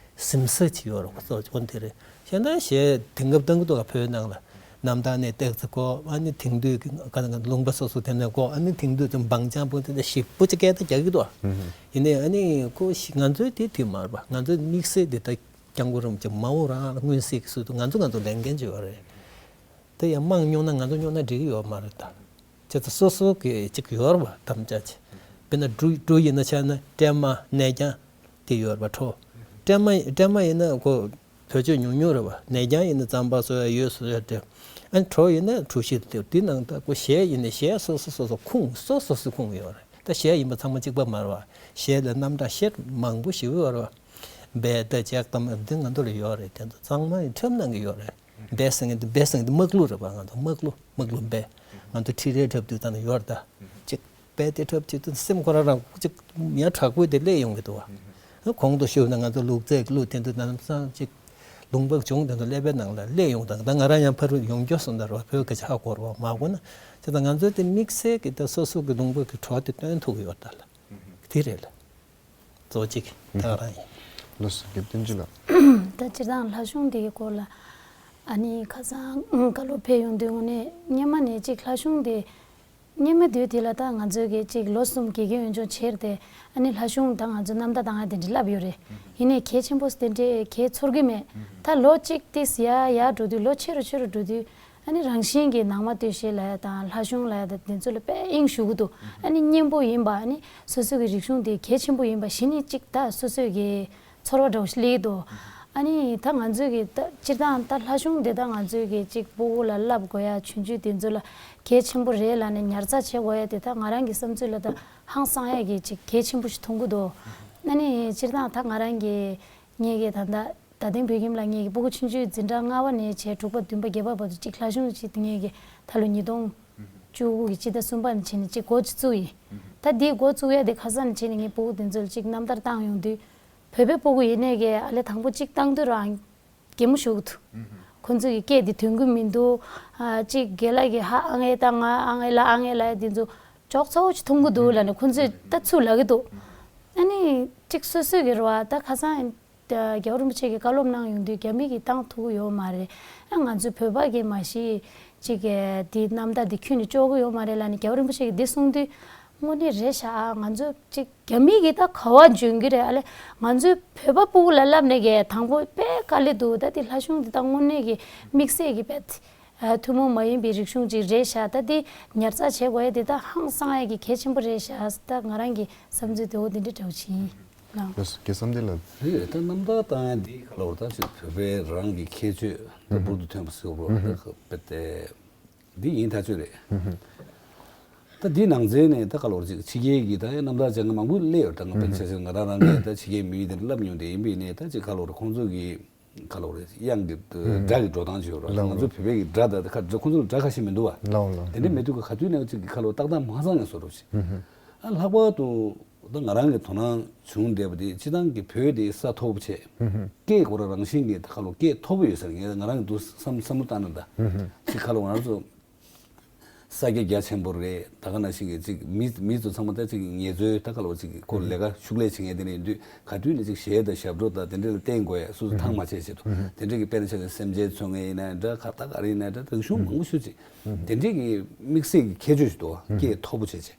སིམ་ས་ཅིག་ཡོད་རེད་གོ། སོ་ཅོན་དེ་རེད། ཤེས་ན་གཞས་དེང་སྐབས་གཏང་གི་འདུག་ག། བོད་ནང་ལ་གནམ་ཐང་ནས་ཏོག་ཙམ་གོ། ཨ་ནི་དེང་དུས་ཀྱི་ག་ན་ག་ལུང་པ་སོ་སོ་དེ་ནས་གོ། ཨ་ནི་དེང་དུས་ཙམ་བང་ཅང་པོ་དེ་འདྲ་ཞིབ་པོ་ཅིག་སྐད་བརྡ་རྒྱག་གི་འདུག་ག། ཡིན་ནའི་ཨ་ནི་ཁོ་ཤི་ང་ཚོའི་དེ་དུས་མ་རེད་པ། ང་ཚོའི་དམིགས་བསལ་དེ་ད་སྐྱབས་མགོན་རིན་པོ་ཆེ་མ་འོངས་རང་མངོན་གསལ་གྱི་ཚུལ་དུ་ང་ཚོ་ང་ཚོ་ལེན་མཁན་ཅིག་ཡོད་རེད། དེ་ཡང་དམངས་སྨྱོ་ན་ང་ཚོ་སྨྱོ་ན་འགྲིག་གི་ཡོད་མ་རེད་ད། བྱས་ཙང་སོ་སོ་གི་ཅིག་ཡོད་རེད་པ། དམ་བཅའ་ཅིག། དཔེར་ན་འབྲུ་འབྲུ་ཡིན་ན་ཆ་ན་སྲན་མ་ནས་རྐྱང་དེ་ཡོད་རེད་པ། གྲོ། སྲན་མ་སྲན་མ་ཡིན་ན་ཁོ་བེད་སྤྱོད་ཉུང་ཉུང་རེད་པ། ནས་རྐྱང་ཡིན་ན་རྩམ་པ་བཟོ་ཡ་ཡོད་བཟོ་ཡ་དེ། ཨ་ནི་གྲོ་ཡིན་ན་གྲོ་ཞིབ་དེ། དེ་ནང་ད་ཁོ་གཞས་ཡིན་ན་གཞས་སོ་སོ་སོ་སོ་ཁུངས་སོ་སོ་སོ་ཁུངས་ཡོད་རེད། ད་གཞས་ཡིན་པ་ཚང་མ་གཅིག་པ་མ་རེད་པ། གཞས་ལ་རྣམ་གྲངས་བཤད་མང་པོ་ཞེ་པོ་ཡོད་རེད་པ། སྦས་ད་ལྕགས་དམ་འདི་ང་ཚོ་ལ་ཡོད་རེད། དེ་ཚོ་ཚང་མ་ཡི་ཁྲབ་ནང་གི་ཡོད་རེད། སྦས་ཟེར་མཁན་དེ། སྦས་ཟེར་མཁན་དེ་དམག་གླུ་རེད་པ། ང་ཚོ་དམག་གླུ་དམག་གླུ་སྦས། ང་ཚོ་ཁྲི་རལ་འཁྲབ་དུས་ད་ནི་ཡོད་རེད་ད། ཅིག་སྦས་དེ་འཁྲབ་ཅིག་ཏུ་སེམས་ཁོ་རང་རང་ཅིག་ཡང་དྲག་པོ་དེ་སླེབས་ཡོང་གི་འདུག་བ། གོང་དུ་ཞུས་ན་ང་ཚོ་ལུག་རྫིའི་གླུ་དེ་ཚོ་ནམ་སང་ཅིག་ལུང་པ་ཆུང་དེ་ཚོ་ཀླད་པའི་ནང་ལ་སླེབས་ཡོང་དང་། ད་ང་རང་ཡང་ཕ་རུ་ཡོང་རྒྱུ་སོང་ད་ར་བ། བོད་སྐད་ཆ་ཧ་གོ་ར་བ་མ་གོ་ན། དེ་ད་ང་ཚོའི་དེ་དམིགས་བསལ་གྱི་ད་སོ་སོ་གི་ལུང་པ་གི་བྲོ་དེ་སྟོན་ཐུབ་ཀྱི་ཡོད་ད་ལ། དེ་རེད་ལ། གཙོ་གཅིག་ད་ག་རང་ཡིན། ལགས་སོ། རྒན་བསྟན་ཆོས་ལགས། ད་སྤྱིར་བཏང་ལྷ་གཞུང་འདི་གི་སྐོར་ལ་ཨ་ནི་ཁ་སང་བཀའ་སློབ་ཕེབས་ཡོང་དུས་དངོས་གནས་སྔོན་མ་ནས་ཅིག་ལྷ་གཞུང་འདི་སྔོན་མ་དུས་དེ་ལ་ད་ང་ཚོའི་གི་ཅིག་ལོ་གསུམ་དགེ་རྒན་འོས་སྦྱོང་བྱས་ཏེ་ཨ་ནི་ལྷ་གཞུང་ད་ང་ཚོ་རྣམ་ཐར་བཏང་ཡ་དེ་འདྲ་བསླབས་ཡོད་རེད། ཡིན་ནའི་གལ་ཆེན་པོ་དེ་འདྲའི་གལ་ཚོར་གི་མེད། ད་ལོ་གཅིག་ཏིས་ཡར་ཡར་འགྲོ་དུས་ལོ་ཆེ་རུ་ཆེ་རུ་འགྲོ་དུས། ཨ་ནི་རང་བཞིན་གྱིས་ནང་མ་སྟོད་གཞས་ལབ་ཡ་དང་ལྷ་གཞུང་ལབ་ཡ་དང་དེ་ཚོ་ལ་དཔེ་དབྱིངས་ཞུགས་ཀྱི་འདུག། ཨ་ནི་སྙན་པོ་ཡིན་པ། ཨ་ནི་སོ་སོ་གི་རིག་གཞུང་དེ་གལ་ཆེན་པོ་ཡིན་པ་གཞི་ནས་གཅིག་ད་སོ་སོ་གི་ཚོར་བ་འདྲ་བོ་ཞིག་སླེབས་ཀྱི་འདུག། ཨ་ནི་ད་ང་ཚོའི་གི་ད་སྤྱིར་བཏང་ད་ལྷ་གཞུང་དེ་ད་ང་ཚོའི་གི་གཅིག་སྤུ་གུ་ལ་བསླབ་དགོས་ཡ་ཆུང་ཆུང་དེ་ཚོ་ལ་གལ་ཆེན་པོ་རེད་ལབ་ནས་ཉར་ཚགས་བྱེད་དགོས་ཡ་དེ་ད་ང་རང་གི་བསམ་ཚུལ་ལ་ད་ཧང་སང་ཡ་གི་གཅིག་གལ་ཆེན་པོ་ཞིག་མཐོང་གི་འདུག། ཨ་ནི་སྤྱིར་བཏང་ད་ང་རང་གི་ངེད་ཀྱི་ད་ལྟ། ད་ཐེངས་བོད་ཁྱིམ་ལ་ངེད་ཀྱི་སྤུ་གུ་ཆུང་ཆུང་འཛིན་གྲྭ་ལྔ་པ་ནས་བྱས་དྲུག་པ་བདུན་པ་བརྒྱད་པ་བར་དུ་གཅིག་ལྷ་གཞུང་གཅིག་ཏུ་ངེད་ཀྱི་ད་ལོ་ཉིས་སྟོང་བཅུ་དགུ་གི་སྤྱི་ཟླ་གསུམ་པ་ནས་བྱས་ནས་གཅིག་འགོ་གཅིག་བཙུགས་ཡིན། ད་འདིའི་འགོ་བཙུགས་ཡ་དེ་ཁ་སང་ནས་བྱས་ནས་ངའི་སྤུ་གུ་དེ་ཚོ་ལ་གཅིག་རྣམ་ཐར་བཏང་ཡོང་དུས། བོད་པའི་སྤུ་གུ་ཡིན་ནའི་གི་ཨ་ལས་དང་པོ་གཅིག་བཏང་དུས་རང་གད་མོ་ཤོར་གི་འདུག། ཁོ་ཚོ་གི་སྐད་དེ་ཐོན་གི་མི་འདུག། ཨ་གཅིག་རྒན་ལགས་ཀྱིས་ཧ་ཨ་ངེ་ད་ང་ཨ་ངེ་ལ་ཨ་ངེ་ལ་ཡ་དེ་ཚོ་ཅོག་ཙེ་བོ་ཅིག་མཐོང་གི་འདུག་ལབ་ནས་ཁོ་ཚོས་ད་ཚུར་ལབ་གི་འདུག། ཨ་ནི་གཅིག་སོ་སོའི་གི་རེད་བ། ད་ཁ་སང་རྒྱལ་བ་རིན་པོ་ཆེ་གིས་བཀའ་སློབ་གནང་ཡོང་དུས་རྒྱ་མི་གིས་བཏང་ཐུབ་ཀྱི་ཡོད་མ་རེད། ཨ་ང་ཚོ་བོད་པ་གིས་མ་གཞི་ཅིག་གི་འདི་རྣམ་ཐར་འདི་ཁྱོན་ནས་ལྕོགས་ཀྱི་ཡོད་མ་རེད་ལབ་ནས་རྒྱལ་བ་རིན་པོ་ཆེ་གིས་འདི་གསུངས་དུས་དངོས་གནས་རེད་ཤག། ཨ་ང་ཚོ་ཅིག་རྒྱ་མི་གིས་ད་ག་བ་འཇོན་གི་རེད། ཨ་ལས་ང་ཚོའི་བོད་པ་སྤུ་གུ་ལ་ལབ་ནས་གི་དང་པོ་དཔེ་དཀའ་ལས་འདུག། ད་འདི་ལྷ་གཞུང་འདི་ད་དངོས་གནས་གི་དམིགས་བསལ་གི་དཔེ་ཨ་ཐུན་མོང་མ་ཡིན་པའི་རིག་གཞུང་ཅིག་རེད་ཤག། ད་འདི་ཉར་ཚགས་བྱེད་དགོས་ཡ་འདི་ད་ཧང་སང་ཡ་གི་གལ་ཆེན་པོ་རེད་ཤག། ད་ང་རང་གི་བསམ་ཚུལ་དེ་འོ་འདི་འདྲ་འདྲ་བོ་ཅིག་ཡིན། ལགས། ལགས་སོ། རྒན་བསམ་གཏན་ལགས། རེད། ད་རྣམ་ཐར་བཏང་ཡ་འདི་ག་ལ་བར་ད་ཅིག་བོད་པའི་རང་གི་ཁྱད་ཆོས་ད་འབུར་དུ་ཐོན་པ་ཟེར་བ་ད་དཔེ་དེ་འདི་ཡིན་ཐག་ཆོད་རེད། ད་འདི་ནང་ཚན་ནས་ད་ག་ལ་བར་ཅིག་ཕྱི་རྒྱལ་གྱི་ད་རྣམ་ཐར་སྦྱང་མཁན་མང་པོ་སླེབས་ཡོད། ད་ང་དཔེར་ན་ཆ་བཞག་ང་རང་རང་གིས་ད་ཕྱི་རྒྱལ་མི་ཡུལ་དེ་འདྲ་བསླབ་མྱོང་དེ་ཡིན་པ་ཡིན་ནའི་ད་ཅིག་ག་ལ་བར་ཁོང་ཚོ་གི་ག་ལ་བར་དབྱངས་ཀྱི་སྒྲ་གི་འགྲོ་སྟངས་ཅིག་ཡོད་ར། ལགས། ང་ཚོ་བོད་པའི་གི་སྒྲ་ད་ཁ་སྒྲ་ཁོང་ཚོ་ལ་སྒྲ་ཁ་ཤས་མི་འདུག་བ། ལགས་ལགས། དེ་འདྲ་མེད་དུས་ག་ག་དུས་ནས་ཅིག་གི་ཁ་ལོ་ཏག་ཏག་མ་ཚང་ངེས་བཟོ་འདྲ་ཞིག། ཨ་ལྷག་པར་དུ་ད་ང་རང་གི་དོ་སྣང་བྱུང་བསྡད་པ་དེ་སྤྱི་བཏང་གི་བོད་དེ་ས་མཐོ་པོ་བྱས། སྐད་ཁོ་རང་རང་བཞིན་གྱི་ད་ཁ་ལོ་སྐད་མཐོ་པོ་ཡོད་ས་རེད། ང་རང་གི་འདུག་བསམ་བསམ་བློ་བཏང་ན་ད་ཅིག་ཁ་ལོ་ང་རང་ཚོ། ས་རྒྱ་རྒྱ་ཆེན་པོ་རེད། ད་ག་ནང་བཞིན་གྱི་ཅིག་མི་མི་ཚོ་ཚང་མ་ད་ཅིག་ངལ་རྩོལ་ད་ག་ལོ་ཅིག་ཁོ་ལས་ཀ་ཤུགས་ལས་བྱེད་མཁན་དེ་འདྲ་ཡིན་དུས་ག་དུས་ནས་ཅིག་གཞས་དང་ཞབས་བྲོ་དང་དེ་འདྲ་ལ་བརྟེན་དགོས་ཡ། སོ་སོ་ཐང་མ་ཆད་ཆེད་དུ་དེ་འདྲ་གི་དཔེར་ན་ཆ་བཞག་སེམས་ཅན་འཚོ་མཁན་ཡིན་ན་འདྲ། ཁ་ད་ག་རེ་ཡིན་ན་འདྲ། རིག་གཞུང་མང་པོ་ཞིག་ཅིག་དེ་འདྲ་གི་དམིགས་བསལ་གྱི་ཁྱད་ཆོས་ཤིག་འདུག་བ། སྐད་མཐོ་པོ་བྱས་བྱས།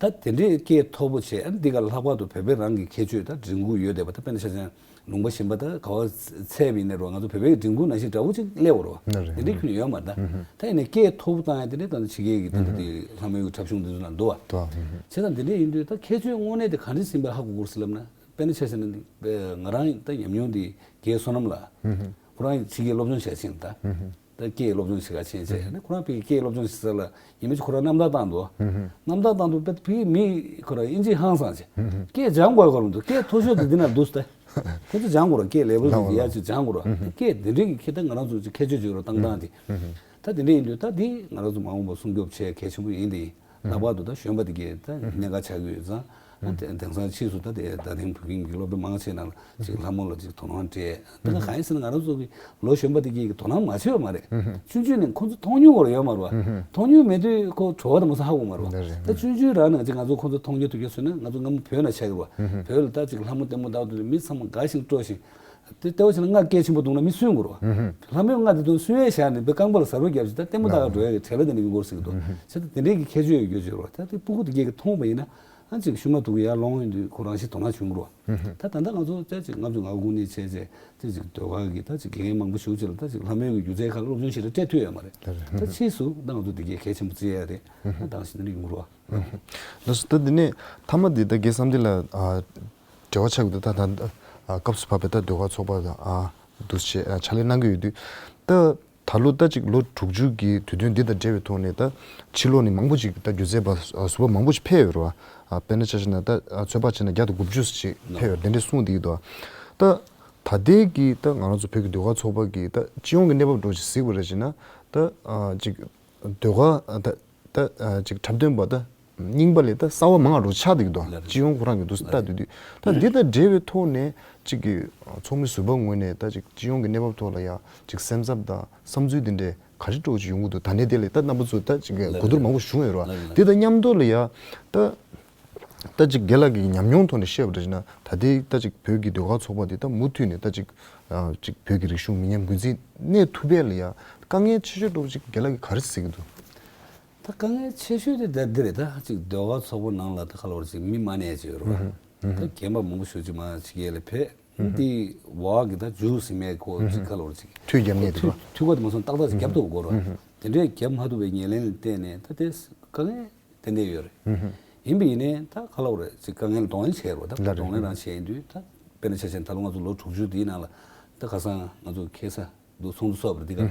ད་དེ་འདྲའི་སྐད་མཐོ་པོ་བྱས། ཨ་ནི་འདི་ག་ལྷག་པར་དུ་བོད་པའི་རང་གི་ཁྱད་ཆོས་ད་འབྲི་གུང་ཡོད་བསྡད་པ། ད་དཔེར་ན་ཆ་བཞག་ལུང་པ་གཞན་པ་ད་ག་བ་ཚད་པ་ཡིན་ནའི་རོ། ང་ཚོ་བོད་པའི་འབྲི་གུང་ནང་བཞིན་འདྲ་བོ་ཅིག་སླེབས་པ་རོ། ན་རེད། དེ་འདྲའི་ཁྱོན་ནས་ཡོད་མ་རེད་ད། ད་ཡིན་ནའི་སྐད་མཐོ་པོ་བཏང་ཡ་དེ་འདྲའི་ད་ཕྱི་རྒྱལ་གྱི་ད་ལྟ་དེ་ལྷ་མོའི་འཁྲབ་གཞུང་འདི་ཚོ་ནང་འདུག་བ། བྱས་ཙང་དེ་འདྲ་ཡིན་དུས་ད་ཁྱད་ཆོས་དངོས་གནས་དེ་ག་འདྲ་ཟིན་པ་ཧ་གོ་དགོས་ཟེར་ལབ་ན། དཔེར་ན་ཆ་བཞག་ན་ང་རང་ད་ཉམས་མྱོང་འདི་རྒན་བསོད་ནམས་ལགས། ཁོ་རང་ཕྱི་རྒྱལ་སློབ་སྦྱོང་བྱས་ཕྱིན་ད། ད་སྐད་སློབ་སྦྱོང་བྱེད་ག་ཕྱིན་བྱས་ནས་ཁོ་རང་ཕ་གིའི་སྐད་སློབ་སྦྱོང་བྱེད་ས་ལ་ཉི་མ་གཅིག་ཁོ་རང་རྣམ་ཐར་བཏང་འདུག། རྣམ་ཐར་བཏང་འདུག་པས་ཕ་གི་མི་ཁོ་རང་དབྱིན་ཇི་ཧང་སངས་བྱས། སྐད་སྦྱང་དགོས་ཁོ་རང་འདུག། སྐད་མཐོ་ཤོས་དེ་འདི་ན་འདུག་ཟེར། ཁོ་ཚོ་སྦྱང་དགོས་ར། སྐད་ལེགས་པོ་ལ་ཡ་ཅིག་སྦྱང་དགོས་ར། སྐད་འདི་འདྲའི་གི་ཁྱད་ད་ང་རང་ཚོ་ཅིག་ཁྱད་ཆོས་ཅིག་ར་བཏང་སྟངས་དེ། ད་དེ་འདྲ་ཡིན་དུས་ད་འདི་ང་རང་ཚོ་མ་འོངས་པ་སྲུང་སྐྱོབ་བྱེད་གལ་ཆེན་པོ་ཡིན་དེ་ཡིན། ལྷག་པར་དུ་ད་གཞོན་པ་དེ་གས་ད་གནད་འགག་ཆགས་ཀྱི་ཡོད་ཙང་། ཨ་དེ་དེང་སང་ཕྱིས་སུ་ད་དེ་ད་ཐེངས་བོད་ཁྱིམ་གྱི་སློབ་གྲྭ་མང་ཆེ་ནང་ལ་ཅིག་ལྷ་མོ་ལ་ཅིག་དོ་སྣང་སྤྲད། ད་ག་གང་ཡིན་ཟེར་ན་ང་རང་ཚོ་གི་ལོ་གཞོན་པ་དེ་གས་ཀྱི་དོ་སྣང་མ་བྱས་པ་མ་རེད། ཆུང་ཆུང་ནས་ཁོ་ཚོ་མཐོང་མྱོང་བར་ཡོད་མ་རེད་བ། མཐོང་མྱོང་མེད་དུས་ཁོ་བྲོ་བ་དང་མ་སོང་ཧ་གོ་མ་རེད་བ། ད་ཆུང་ཆུང་རང་ནས་ཅིག་ང་ཚོ་ཁོ་ཚོ་མཐོང་རྒྱུ་ཐུག་རྒྱུ་བཟོས་ན་ང་ཚོ་སྔ་མོ་བོད་ན་ཆགས་ཀྱི་རེད་བ། བོད་ལ་ད་ཅིག་ལྷ་མོ་ལྟད་མོ་ལྟ་བ་དུས་མི་ཚང་མ་དགའ་ཞིང་སྤྲོ་ཞིང་། དེ་ལྟ་བུ་བྱས་ན་རྔ་གལ་ཆེན་པོ་བརྡུངས་ན་མི་སུན་དགོས་རེད་བ། ལྷ་མོའི་རྔ་དེ་དུང་སུན་ཡས་བཞག་ནས་བུ་རྐང་པ་ལ་གཟར་བ་བརྒྱབ་ཅིག་ད་ལྟད་མོ་ལྟ་ག་འགྲོ་ཡ་གི་བྲེལ་བ་དེ་འདྲ་ཡོང་གི་རེད་ཟེར་གི་འདུག་བྱས་ཙང་དེ་འདྲའི་གི་ཁྱད་ཆོས་ཡོད་རྒྱུ་ཅིག་རེད་བ། ད་དེ་སྤུ་གུ་དེ་གས་ཀྱིས་མཐོང་བ་ཡིན་ན་ཨ་ཅིག་ཤུལ་མ་དུ་གི་ཡར་ལོང་ཡོང་དུས་ཁོ་རང་བཞིན་དོ་སྣང་བྱུང་གི་རེད་བ། ད་ད་ལྟ་ང་ཚོ་ད་ཅིག་ལྔ་བཅུ་ང་དགུ་ནས་བྱས་རྗེས་ད་ཅིག་ཟློས་གར་གི་ད་ཅིག་དགེ་རྒན་མང་པོ་ཞིག་ཅིག་ལ་ད་ཅིག་ལྷ་མོའི་གི་སྒྱུ་རྩལ་ཁག་ལ་སློབ་སྦྱོང་ཞིག་ལ་སྤྲད་ཐུབ་ཡོད་མ་རེད། ད་ཕྱིས་སུ་ད་ང་ཚོ་དེ་གས་གལ་ཆེན་པོ་བརྩི་ཡ་རེད། ད་ག་ནང་བཞིན་ད་ནི་ཡོང་གི་རེད་བ། ལགས་སོ། ད་འདི་ནས་མཐའ་མ་འདི་ད་རྒན་བསམ་འཕེལ་ལ་ཨ་འབྲེལ་བ་ཆགས་ཀྱི་འདུག་ད་ད་ཨ་སྐབས་སུ་བབས་པའི་ད་ཟློས་གར་ཚོགས་པ་དང་ཨ་འདུ་བྱས་ཨ་ཕྱག་ལས་གནང་གི་ཡོད་དུས། ད་ད་ལོ་ད་ཅིག་ལོ་དྲུག་ཅུ་གི་དུས་སྟོན་འདི་དང་འབྲེལ་བའི་ཐོག་ནས་ད་ཕྱི་ལོགས་ནས་མང་པོ་ཅིག་ད་སྒྱུ་རྩལ་པ་ཨ་ཟུར་པ་མང་པོ་ཅིག་ཕེབས་ཡོད་རེད་བ། ཨ་དཔེར་ན་ཆ་བཞག་ན་ད་ཨ་ཚོད་དཔག་བྱས་ན་བརྒྱ་དང་དགུ་བཅུ་ཅིག་ཕེབས་ཡོད་དེ་འདྲས་གསུངས་བསྡད་ཀྱི་འདུག་ད་ད་ལྟའི་གི་ད་ང་རང་ཚོ་བོད་ཀྱི་ཟློས་གར་ཚོགས་པ་གི་ད་སྤྱི་ཡོངས་ཀྱི་གནས་བབ་འདྲ་ཅིག་གཟིགས་པ་རེད་ཅེ་ན། ད་ཨ་ཅིག་ཟློས་གར་ད་ད་ཅིག་འཁྲབ་སྟོན་པ་ད་རྙིང་པ་ལས་ད་གསར་བ་མང་བ་རུ་ཆགས་བསྡད་ཀྱི་འདུག་ལགས་རེད། སྤྱི་ཡོངས་ཁོ་རང་གི་འདུག་ལྟ་ལགས་རེད། དུས་དུས་ད་འདི་དང་འབྲེལ་བའི་ཐོག་ནས་ཅིག་གི་ཚོགས་མི་ཟུར་པ་ངོས་ནས་ད་ཅིག་སྤྱི་ཡོངས་ཀྱི་གནས་བབ་ཐོག་ལ་ཡང་ཅིག་སེམས་འཚབ་དང་བསམ་ཚུལ་འདི་འདྲས་ག་རེ་འདྲ་ཅིག་ཡོང་གི་འདུག་ད་ནས་དེ་ལས་ད་རྣམ་པ་ཚོ་ད་ཅིག་གི་ལགས་གོ་བསྡུར་རེད། མང་པོ་བྱུང་ཡོད་རེད་བ། ལགས་རེད། དེ་དང་མཉམ་དུ་ལ་ཡང་ད་ད་ཅིག་རྒན་ལགས་ཀྱི་ཉམས་མྱོང་ཐོག་ནས་བཤད་པ་འདྲ་ཅིག་ན་ད་ལྟའི་ད་ཅིག་བོད་ཀྱི་ཟློས་གར་ཚོགས་པ་འདི་ད་མུ་མཐུད་ནས་ད་ཅིག་ཨ་ཅིག་བོད་ཀྱི་རིག་གཞུང་མི་ཉམས་རྒུད་འཛིན་གནས་ཐུབ་པའི་ལ་ཡང་དཀའ་ངལ་ཆེ་ཤོས་འདྲ་ཅིག་རྒན་ལགས་ཀྱིས་ག་རེ་གཟིགས་ཀྱི་འདུག་ད་དཀའ་ངལ་ཆེ་ཤོས་དེ་ད་འདི་རེད། ད་ཅིག་ཟློས་གར་ཚོགས་པ་ནང་ལ་ད་ག་ལབ་རེད་ཅིག་མི་མ་གནས་ཅིག་ཡོད་རེད་བ། ད་རྒན་པ་མང་པོ་ཞིག་ཅིག་མར་ཕྱི་རྒྱལ་ལ་ཕེབས། འདི་འོག་གི་ད་མཇུག་ཟིན་མེད་ཁོ་ཅིག་ག་ལབ་རེད་ཅིག་ཐུགས་རྒྱབ་མཁན་འཐུས་འདུག་ག་འཐུས་སྒོ་དེ་མ་སོང་ཏག་ཏག་ཅིག་རྒྱབ་ཐུབ་དགོས་རེད་བ། དེ་འདྲས་རྒྱབ་མ་ཐུབ་པའི་ཉེར་ལེན་ལ་བརྟེན་ནས་ད་དེ་དཀའ་ངལ་ཏན་ཏན་ཡོད་རེད། ཡིན་པ་ཡིན་ནའི་ད་ག་ལབ་རེད་ཅིག་དཀའ་ངལ་གདོང་ལེན་བྱས་རེད་བ། ད་ལགས་རེད། གདོང་ལེན་རང་བྱས་ཡིན་དུས་ད་དཔེར་ན་ཆ་བཞག་ན་ད་ལོ་ང་ཚོ་ལོ་དྲུག་ཅུ་འདིའི་ནང་ལ་ད་ཁ་སང་ང་ཚོ་ཁ་སང་འདུག་ཚོགས་འདུ་ཚོགས་པ་རེད། འདི་ག་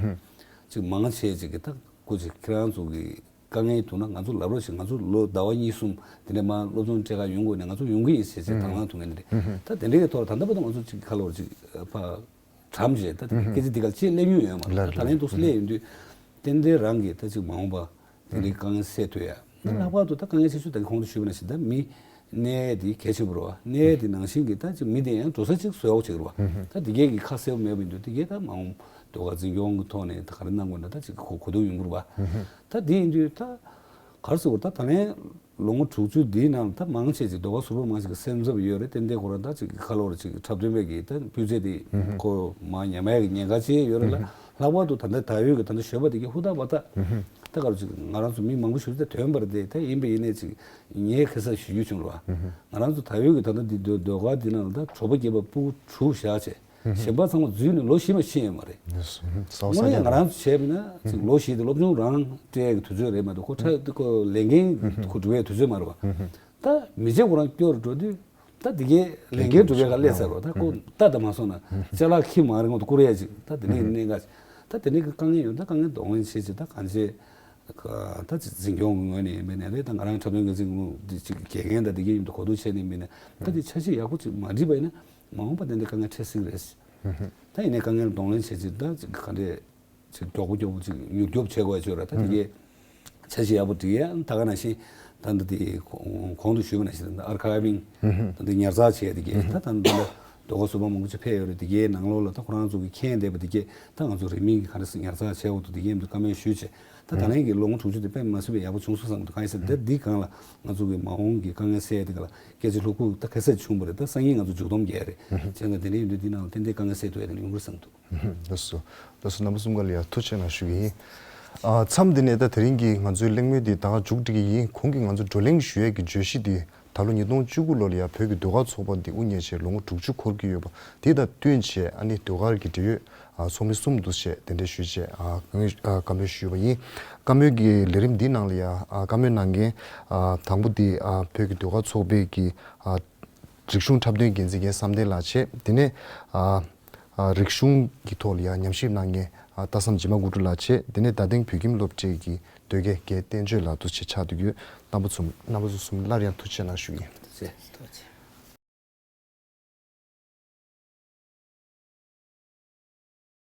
ཅིག་མང་ཆེ་ཅིག་གིས་ད་སྐུ་མཁྱེན་ཁྱེད་རང་ཚོ་གི་དཀའ་ངལ་འདུག་ན་ང་ཚོ་ལབ་རོགས་བྱེད། ང་ཚོ་ལོ་ཟླ་བ་གཉིས་གསུམ་དེ་འདྲ་མར་སློབ་སྦྱོང་སྤྲད་ག་ཡོང་དགོས་ནས་ང་ཚོ་ཡོང་གི་ཡིན་ཟེར་བྱས་དང་བླངས་ཐུབ་མཁན་དེ་རེད། ད་དེ་འདྲའི་ཐོག་ལ་ད་ལྟ་བར་དུ་ང་ཚོ་ཅིག་ག་ལབ་རེད་ཅིག་ཕར་གྲམ་བྱས་ད་སྐད་ཆ་འདི་ག་ཅིག་སླེབས་མྱོང་ཡོད་མ་རེད། ལགས་ད་ད་ལན་རེད། འདུག་སེ་སླེབས་ཡོང་དུས་ཏན་ཏན་རང་གིས་ད་ཅིག་མ་འོངས་པ་དེ་འདྲའི་དཀའ་ངལ་སེལ་ཐུབ་ཡ། ད་ལྷག་པར་དུ་ད་དཀའ་ངལ་ཆེ་ཤོས་ད་གིན་གོང་དུ་ཞུས་པ་ནང་བཞིན་ད་མི་གནས་དེ་གལ་ཆེན་པོ་རེད་བ། གནས་དེ་ནང་བཞིན་གྱི་ད་ཅིག་མི་དེ་ཡང་འགྲོ་ས་ཅིག་བཟོ་ཡག་ཅིག་རེད་བ། ད་དེ་གས་ཀྱི་ཁ་གསལ་པོ་མེད་པ་ཡིན་དུས་དེ་གས་ད་མ་འོངས་ཟློས་གར་འཛིན་སྐྱོང་གི་ཐོག་ནས་ད་ག་རེ་གནང་དགོས་ན་ད་ཅིག་གོ་གོ་ཐུབ་ཡོང་གི་རེད་བ། ད་དེ་ཡིན་དུས་ད་ག་རེ་ཟེར་དགོས་རེད། ད་ད་ལན་ལོ་ངོ་དྲུག་ཅུ་འདིའི་ནང་ད་མང་ཆེ་ཅིག་ཟློས་གར་ཟུར་པ་མང་ཆེ་གི་སེམས་འཚབ་ཡོད་རེད། ཏན་ཏན་ཁོ་རང་ད་ཅིག་ག་ལབ་རེད་ཅིག་འཁྲབ་སྟོན་པའི་གི་ད་སྤུས་ཚད་དེ་ཁོ་མར་ཉམས་ཡག་གི་ཉེན་ཁ་ཅིག་ཡོད་རེད་ལ། ལྷག་པར་དུ་ད་ལྟ་ད་ཡོད་གི་ད་ལྟ་ཞོགས་པ་དེ་གི་ཧུར་ཐག་འབད་ཐག་ད་ག་རེ་ཅིག་ང་རང་ཚོ་མི་མང་པོ་ཞིག་ད་ཐོན་པ་རེད་དེ། ད་ཡིན་པ་ཡིན་ནའི་ཅིག་ངས་ཁ་སང་ཞུ་རྒྱུ་བྱུང་རེད་བ། ང་རང་ཚོ་ད་ཡོད་གི་ད་ལྟ་འདི་ཟློས་གར་འདི་ནང་ལ་ད་གྲོགས་པོ་སྐྱེས་པ་སྤུ་གུ་དྲུག་བཞག་བྱས། གཞན་པ་ཚང་མ་འཛུལ་ནས་ལོ་བཞི་མ་ཕྱིན་ཡོད་མ་རེད། དངོས་གནས་ང་རང་ཚོ་བྱས་པ་ན་ཅིག་ལོ་བཞི་དེ་སློབ་སྦྱོང་རང་སྤྲད་ཡག་གི་དུས་ཚོད་རེད་མ་གཏོགས་ཁོ་ཁྲ་ཁོ་ལས་འགན་ཁོ་སྒྲུབ་ཡག་དུས་ཚོད་མ་རེད་བ། ད་མི་རྗེ་ཁོ་རང་སྐྱོ་རུ་འགྲོ་དུས་ད་དེ་གའི་ལས་འགན་སྒྲུབ་ཡག་ག་སླེབས་ཚར་རོ། ད་ཁོ་ལྟ་ད་མ་སོང་ན་ཅ་ལག་ཁྱི་མ་རེད་ངོ་ད་བསྐུར་ཡག་ཅིག་ད་དེ་ནས་གནད་འགག་ཅིག་ད་དེ་ནས་གི་དཀའ་ངལ་ཡོད། ད་དཀའ་ངལ་གདོང་ལེན་བྱེད་ཅིག་ད་གང་བྱེད། ད་ཅིག་འཛིན་སྐྱོང་གི་ངོས་ནས་ཡིན་པ་ནས་རེད། ད་ང་རང་འཁྲབ་སྟོན་འགན་འཛིན་འདི་ཅིག་དགེ་རྒན་དང་དེ་གའི་ཡིན་དུ་གོ་བསྡུར་བྱས་ནས་ཡིན་པ་ནས་ད་དེ་འཆར་གཞི་ཡག་པོ་ཅིག་མ་འགྲིག་པ་ཡིན་ན་མ་འོངས་པ་དེ་འདྲའི་དཀའ་ངལ་འཕྲད་སྲིད་རེད། ད་ཡིན་ནའི་དཀའ་ངལ་གདོང་ལེན་བྱེད་ཅིག་ད་ཅིག་ག་འདྲས་ཅིག་མགྱོགས་པོ་མགྱོགས་པོ་ཅིག་མྱུར་སྐྱོབ་བྱེད་དགོས་ཡ་ཅིག་ཡོད་རེད། ད་དེ་གའི་འཆར་གཞི་ཡག་པོ་སྒྲིག་ཡ་ད་ག་ནང་བཞིན་ད་འདི་དེ་གོང་དུ་ཞུས་པ་ནང་བཞིན་ད་ཨར་ཁའི་བིང་ད་འདི་ཉར་ཚགས་བྱས་དེ་གའི་ད་ད་འདི་ལ་ཟློས་གར་ཟུར་པ་མང་པོ་ཅིག་ཕེབས་ཡོད་རེད། དེ་གའི་ནང་ལོགས་ལ་ད་ཁོ་རང་ཚོ་གི་མཁྱེན་བསྡད་པ་དེ་གའི་ད་ང་ཚོ་རིང་མིན་གྱི་ག་རེ་ཟེར་ཉར་ཚགས་བྱས་འོག་ཏུ་དེ་གའི་འདི་བཀའ་མོལ་ཞུས་བྱས། ད་ད་ལན་གྱི་ལོ་ངོ་དྲུག་ཅུ་དེ་དཔེ་མ་སྲིད་པའི་ཡག་པོ་བྱུང་སོང་བསམ་འདུག་གང་ཡིན་ཟེར་ན་ད་འདི་སྒང་ལ་ང་ཚོ་གི་མ་འོངས་ཀྱི་དཀའ་ངལ་སེལ་ཡ་དེ་ག་ལ་སྐད་ཆ་ལྷུག་པོ་ད་ག་ཚད་བྱུང་བ་རེད། ད་སང་ཉིན་ང་ཚོ་མཇུག་སྡོམ་རྒྱག་ཡ་རེད། བྱས་ཙང་དེ་འདྲ་ཡིན་དུས་འདི་ནང་ལ་ཏན་ཏན་དཀའ་ངལ་སེལ་ཐུབ་ཡ་དེ་འདྲ་ཡོང་གི་རེད་བསམ་འདུག་ལགས་སོ། ལགས་སོ། རྣམ་པ་གསུམ་ཀ་ལ་ཡང་ཐུགས་རྗེ་གནང་ཞུ་གི་ཡིན། ཨ་མཚམས་འདི་ནས་ད་དེ་རིང་གི་ང་ཚོའི་གླེང་མོལ་འདི་ད་ག་མཇུག་སྒྲིལ་གྱི་ཡིན། གོང་གི་ང་ཚོ་བགྲོ་གླེང་ཞུ་ཡས་ཀྱི་བརྗོད་གཞི་འདི་ད་ལོ་ཉིས་སྟོང་བཅུ་དགུ་ལོ་ལ་ཡང་བོད་ཀྱི་ཟློས་གར་ཚོགས་པ་འདི་དབུ་བརྙེས་བྱས་ལོ་ངོ་དྲུག་ཅུ་འཁོར་གྱི་ཡོད་པ་འདི་དང་བསྟུན་བྱས་ཨ་ནི་ཟློས་གར་གྱི་འབྲེལ་ཡོད་ཨ་ཚོགས་མི་གསུམ་འདུ་བྱས་གདན་འདྲེན་ཞུས་བྱས་ཨ་བཀའ་མོལ་ཞུས་པ་ཡིན། བཀའ་མོལ་གྱི་ལས་རིམ་འདི་ནང་ལ་ཡང་ཨ་བཀའ་མོལ་གནང་མཁན་ཨ་དང་པོ་འདི་ཨ་བོད་ཀྱི་ཟློས་གར་ཚོགས་པའི་གི་ཨ་རིག་གཞུང་འཁྲབ་སྟོན་འགན་འཛིན་མཁན་བསམ་གཏན་ལགས་བྱས། དེ་ནས་ཨ་ཨ་རིག་གཞུང་གི་ཐོག་ལ་ཡང་ཉམས་ཞིབ་གནང་མཁན་ཨ་རྟ་བསམ་འཇིགས་མ་དགུ་སྒྲུབ་ལགས་བྱས། དེ་ནས་རྡ་སྟེང་བོད་ཁྱིམ་སློབ་གྲྭའི་གི་ཟློས་དགེ་རྒན་བསྟན་ཆོས་ལགས་འདུ་བྱས་ཆགས་བསྡད་ཡོད། རྣམ་པ་ཚོ་རྣམ་པ་ཚོ་གསུམ་སླར་ཡང་ཐུགས་རྗེ་གནང་ཞུ་ཡིན། ཐུགས་རྗེ་ཆེ།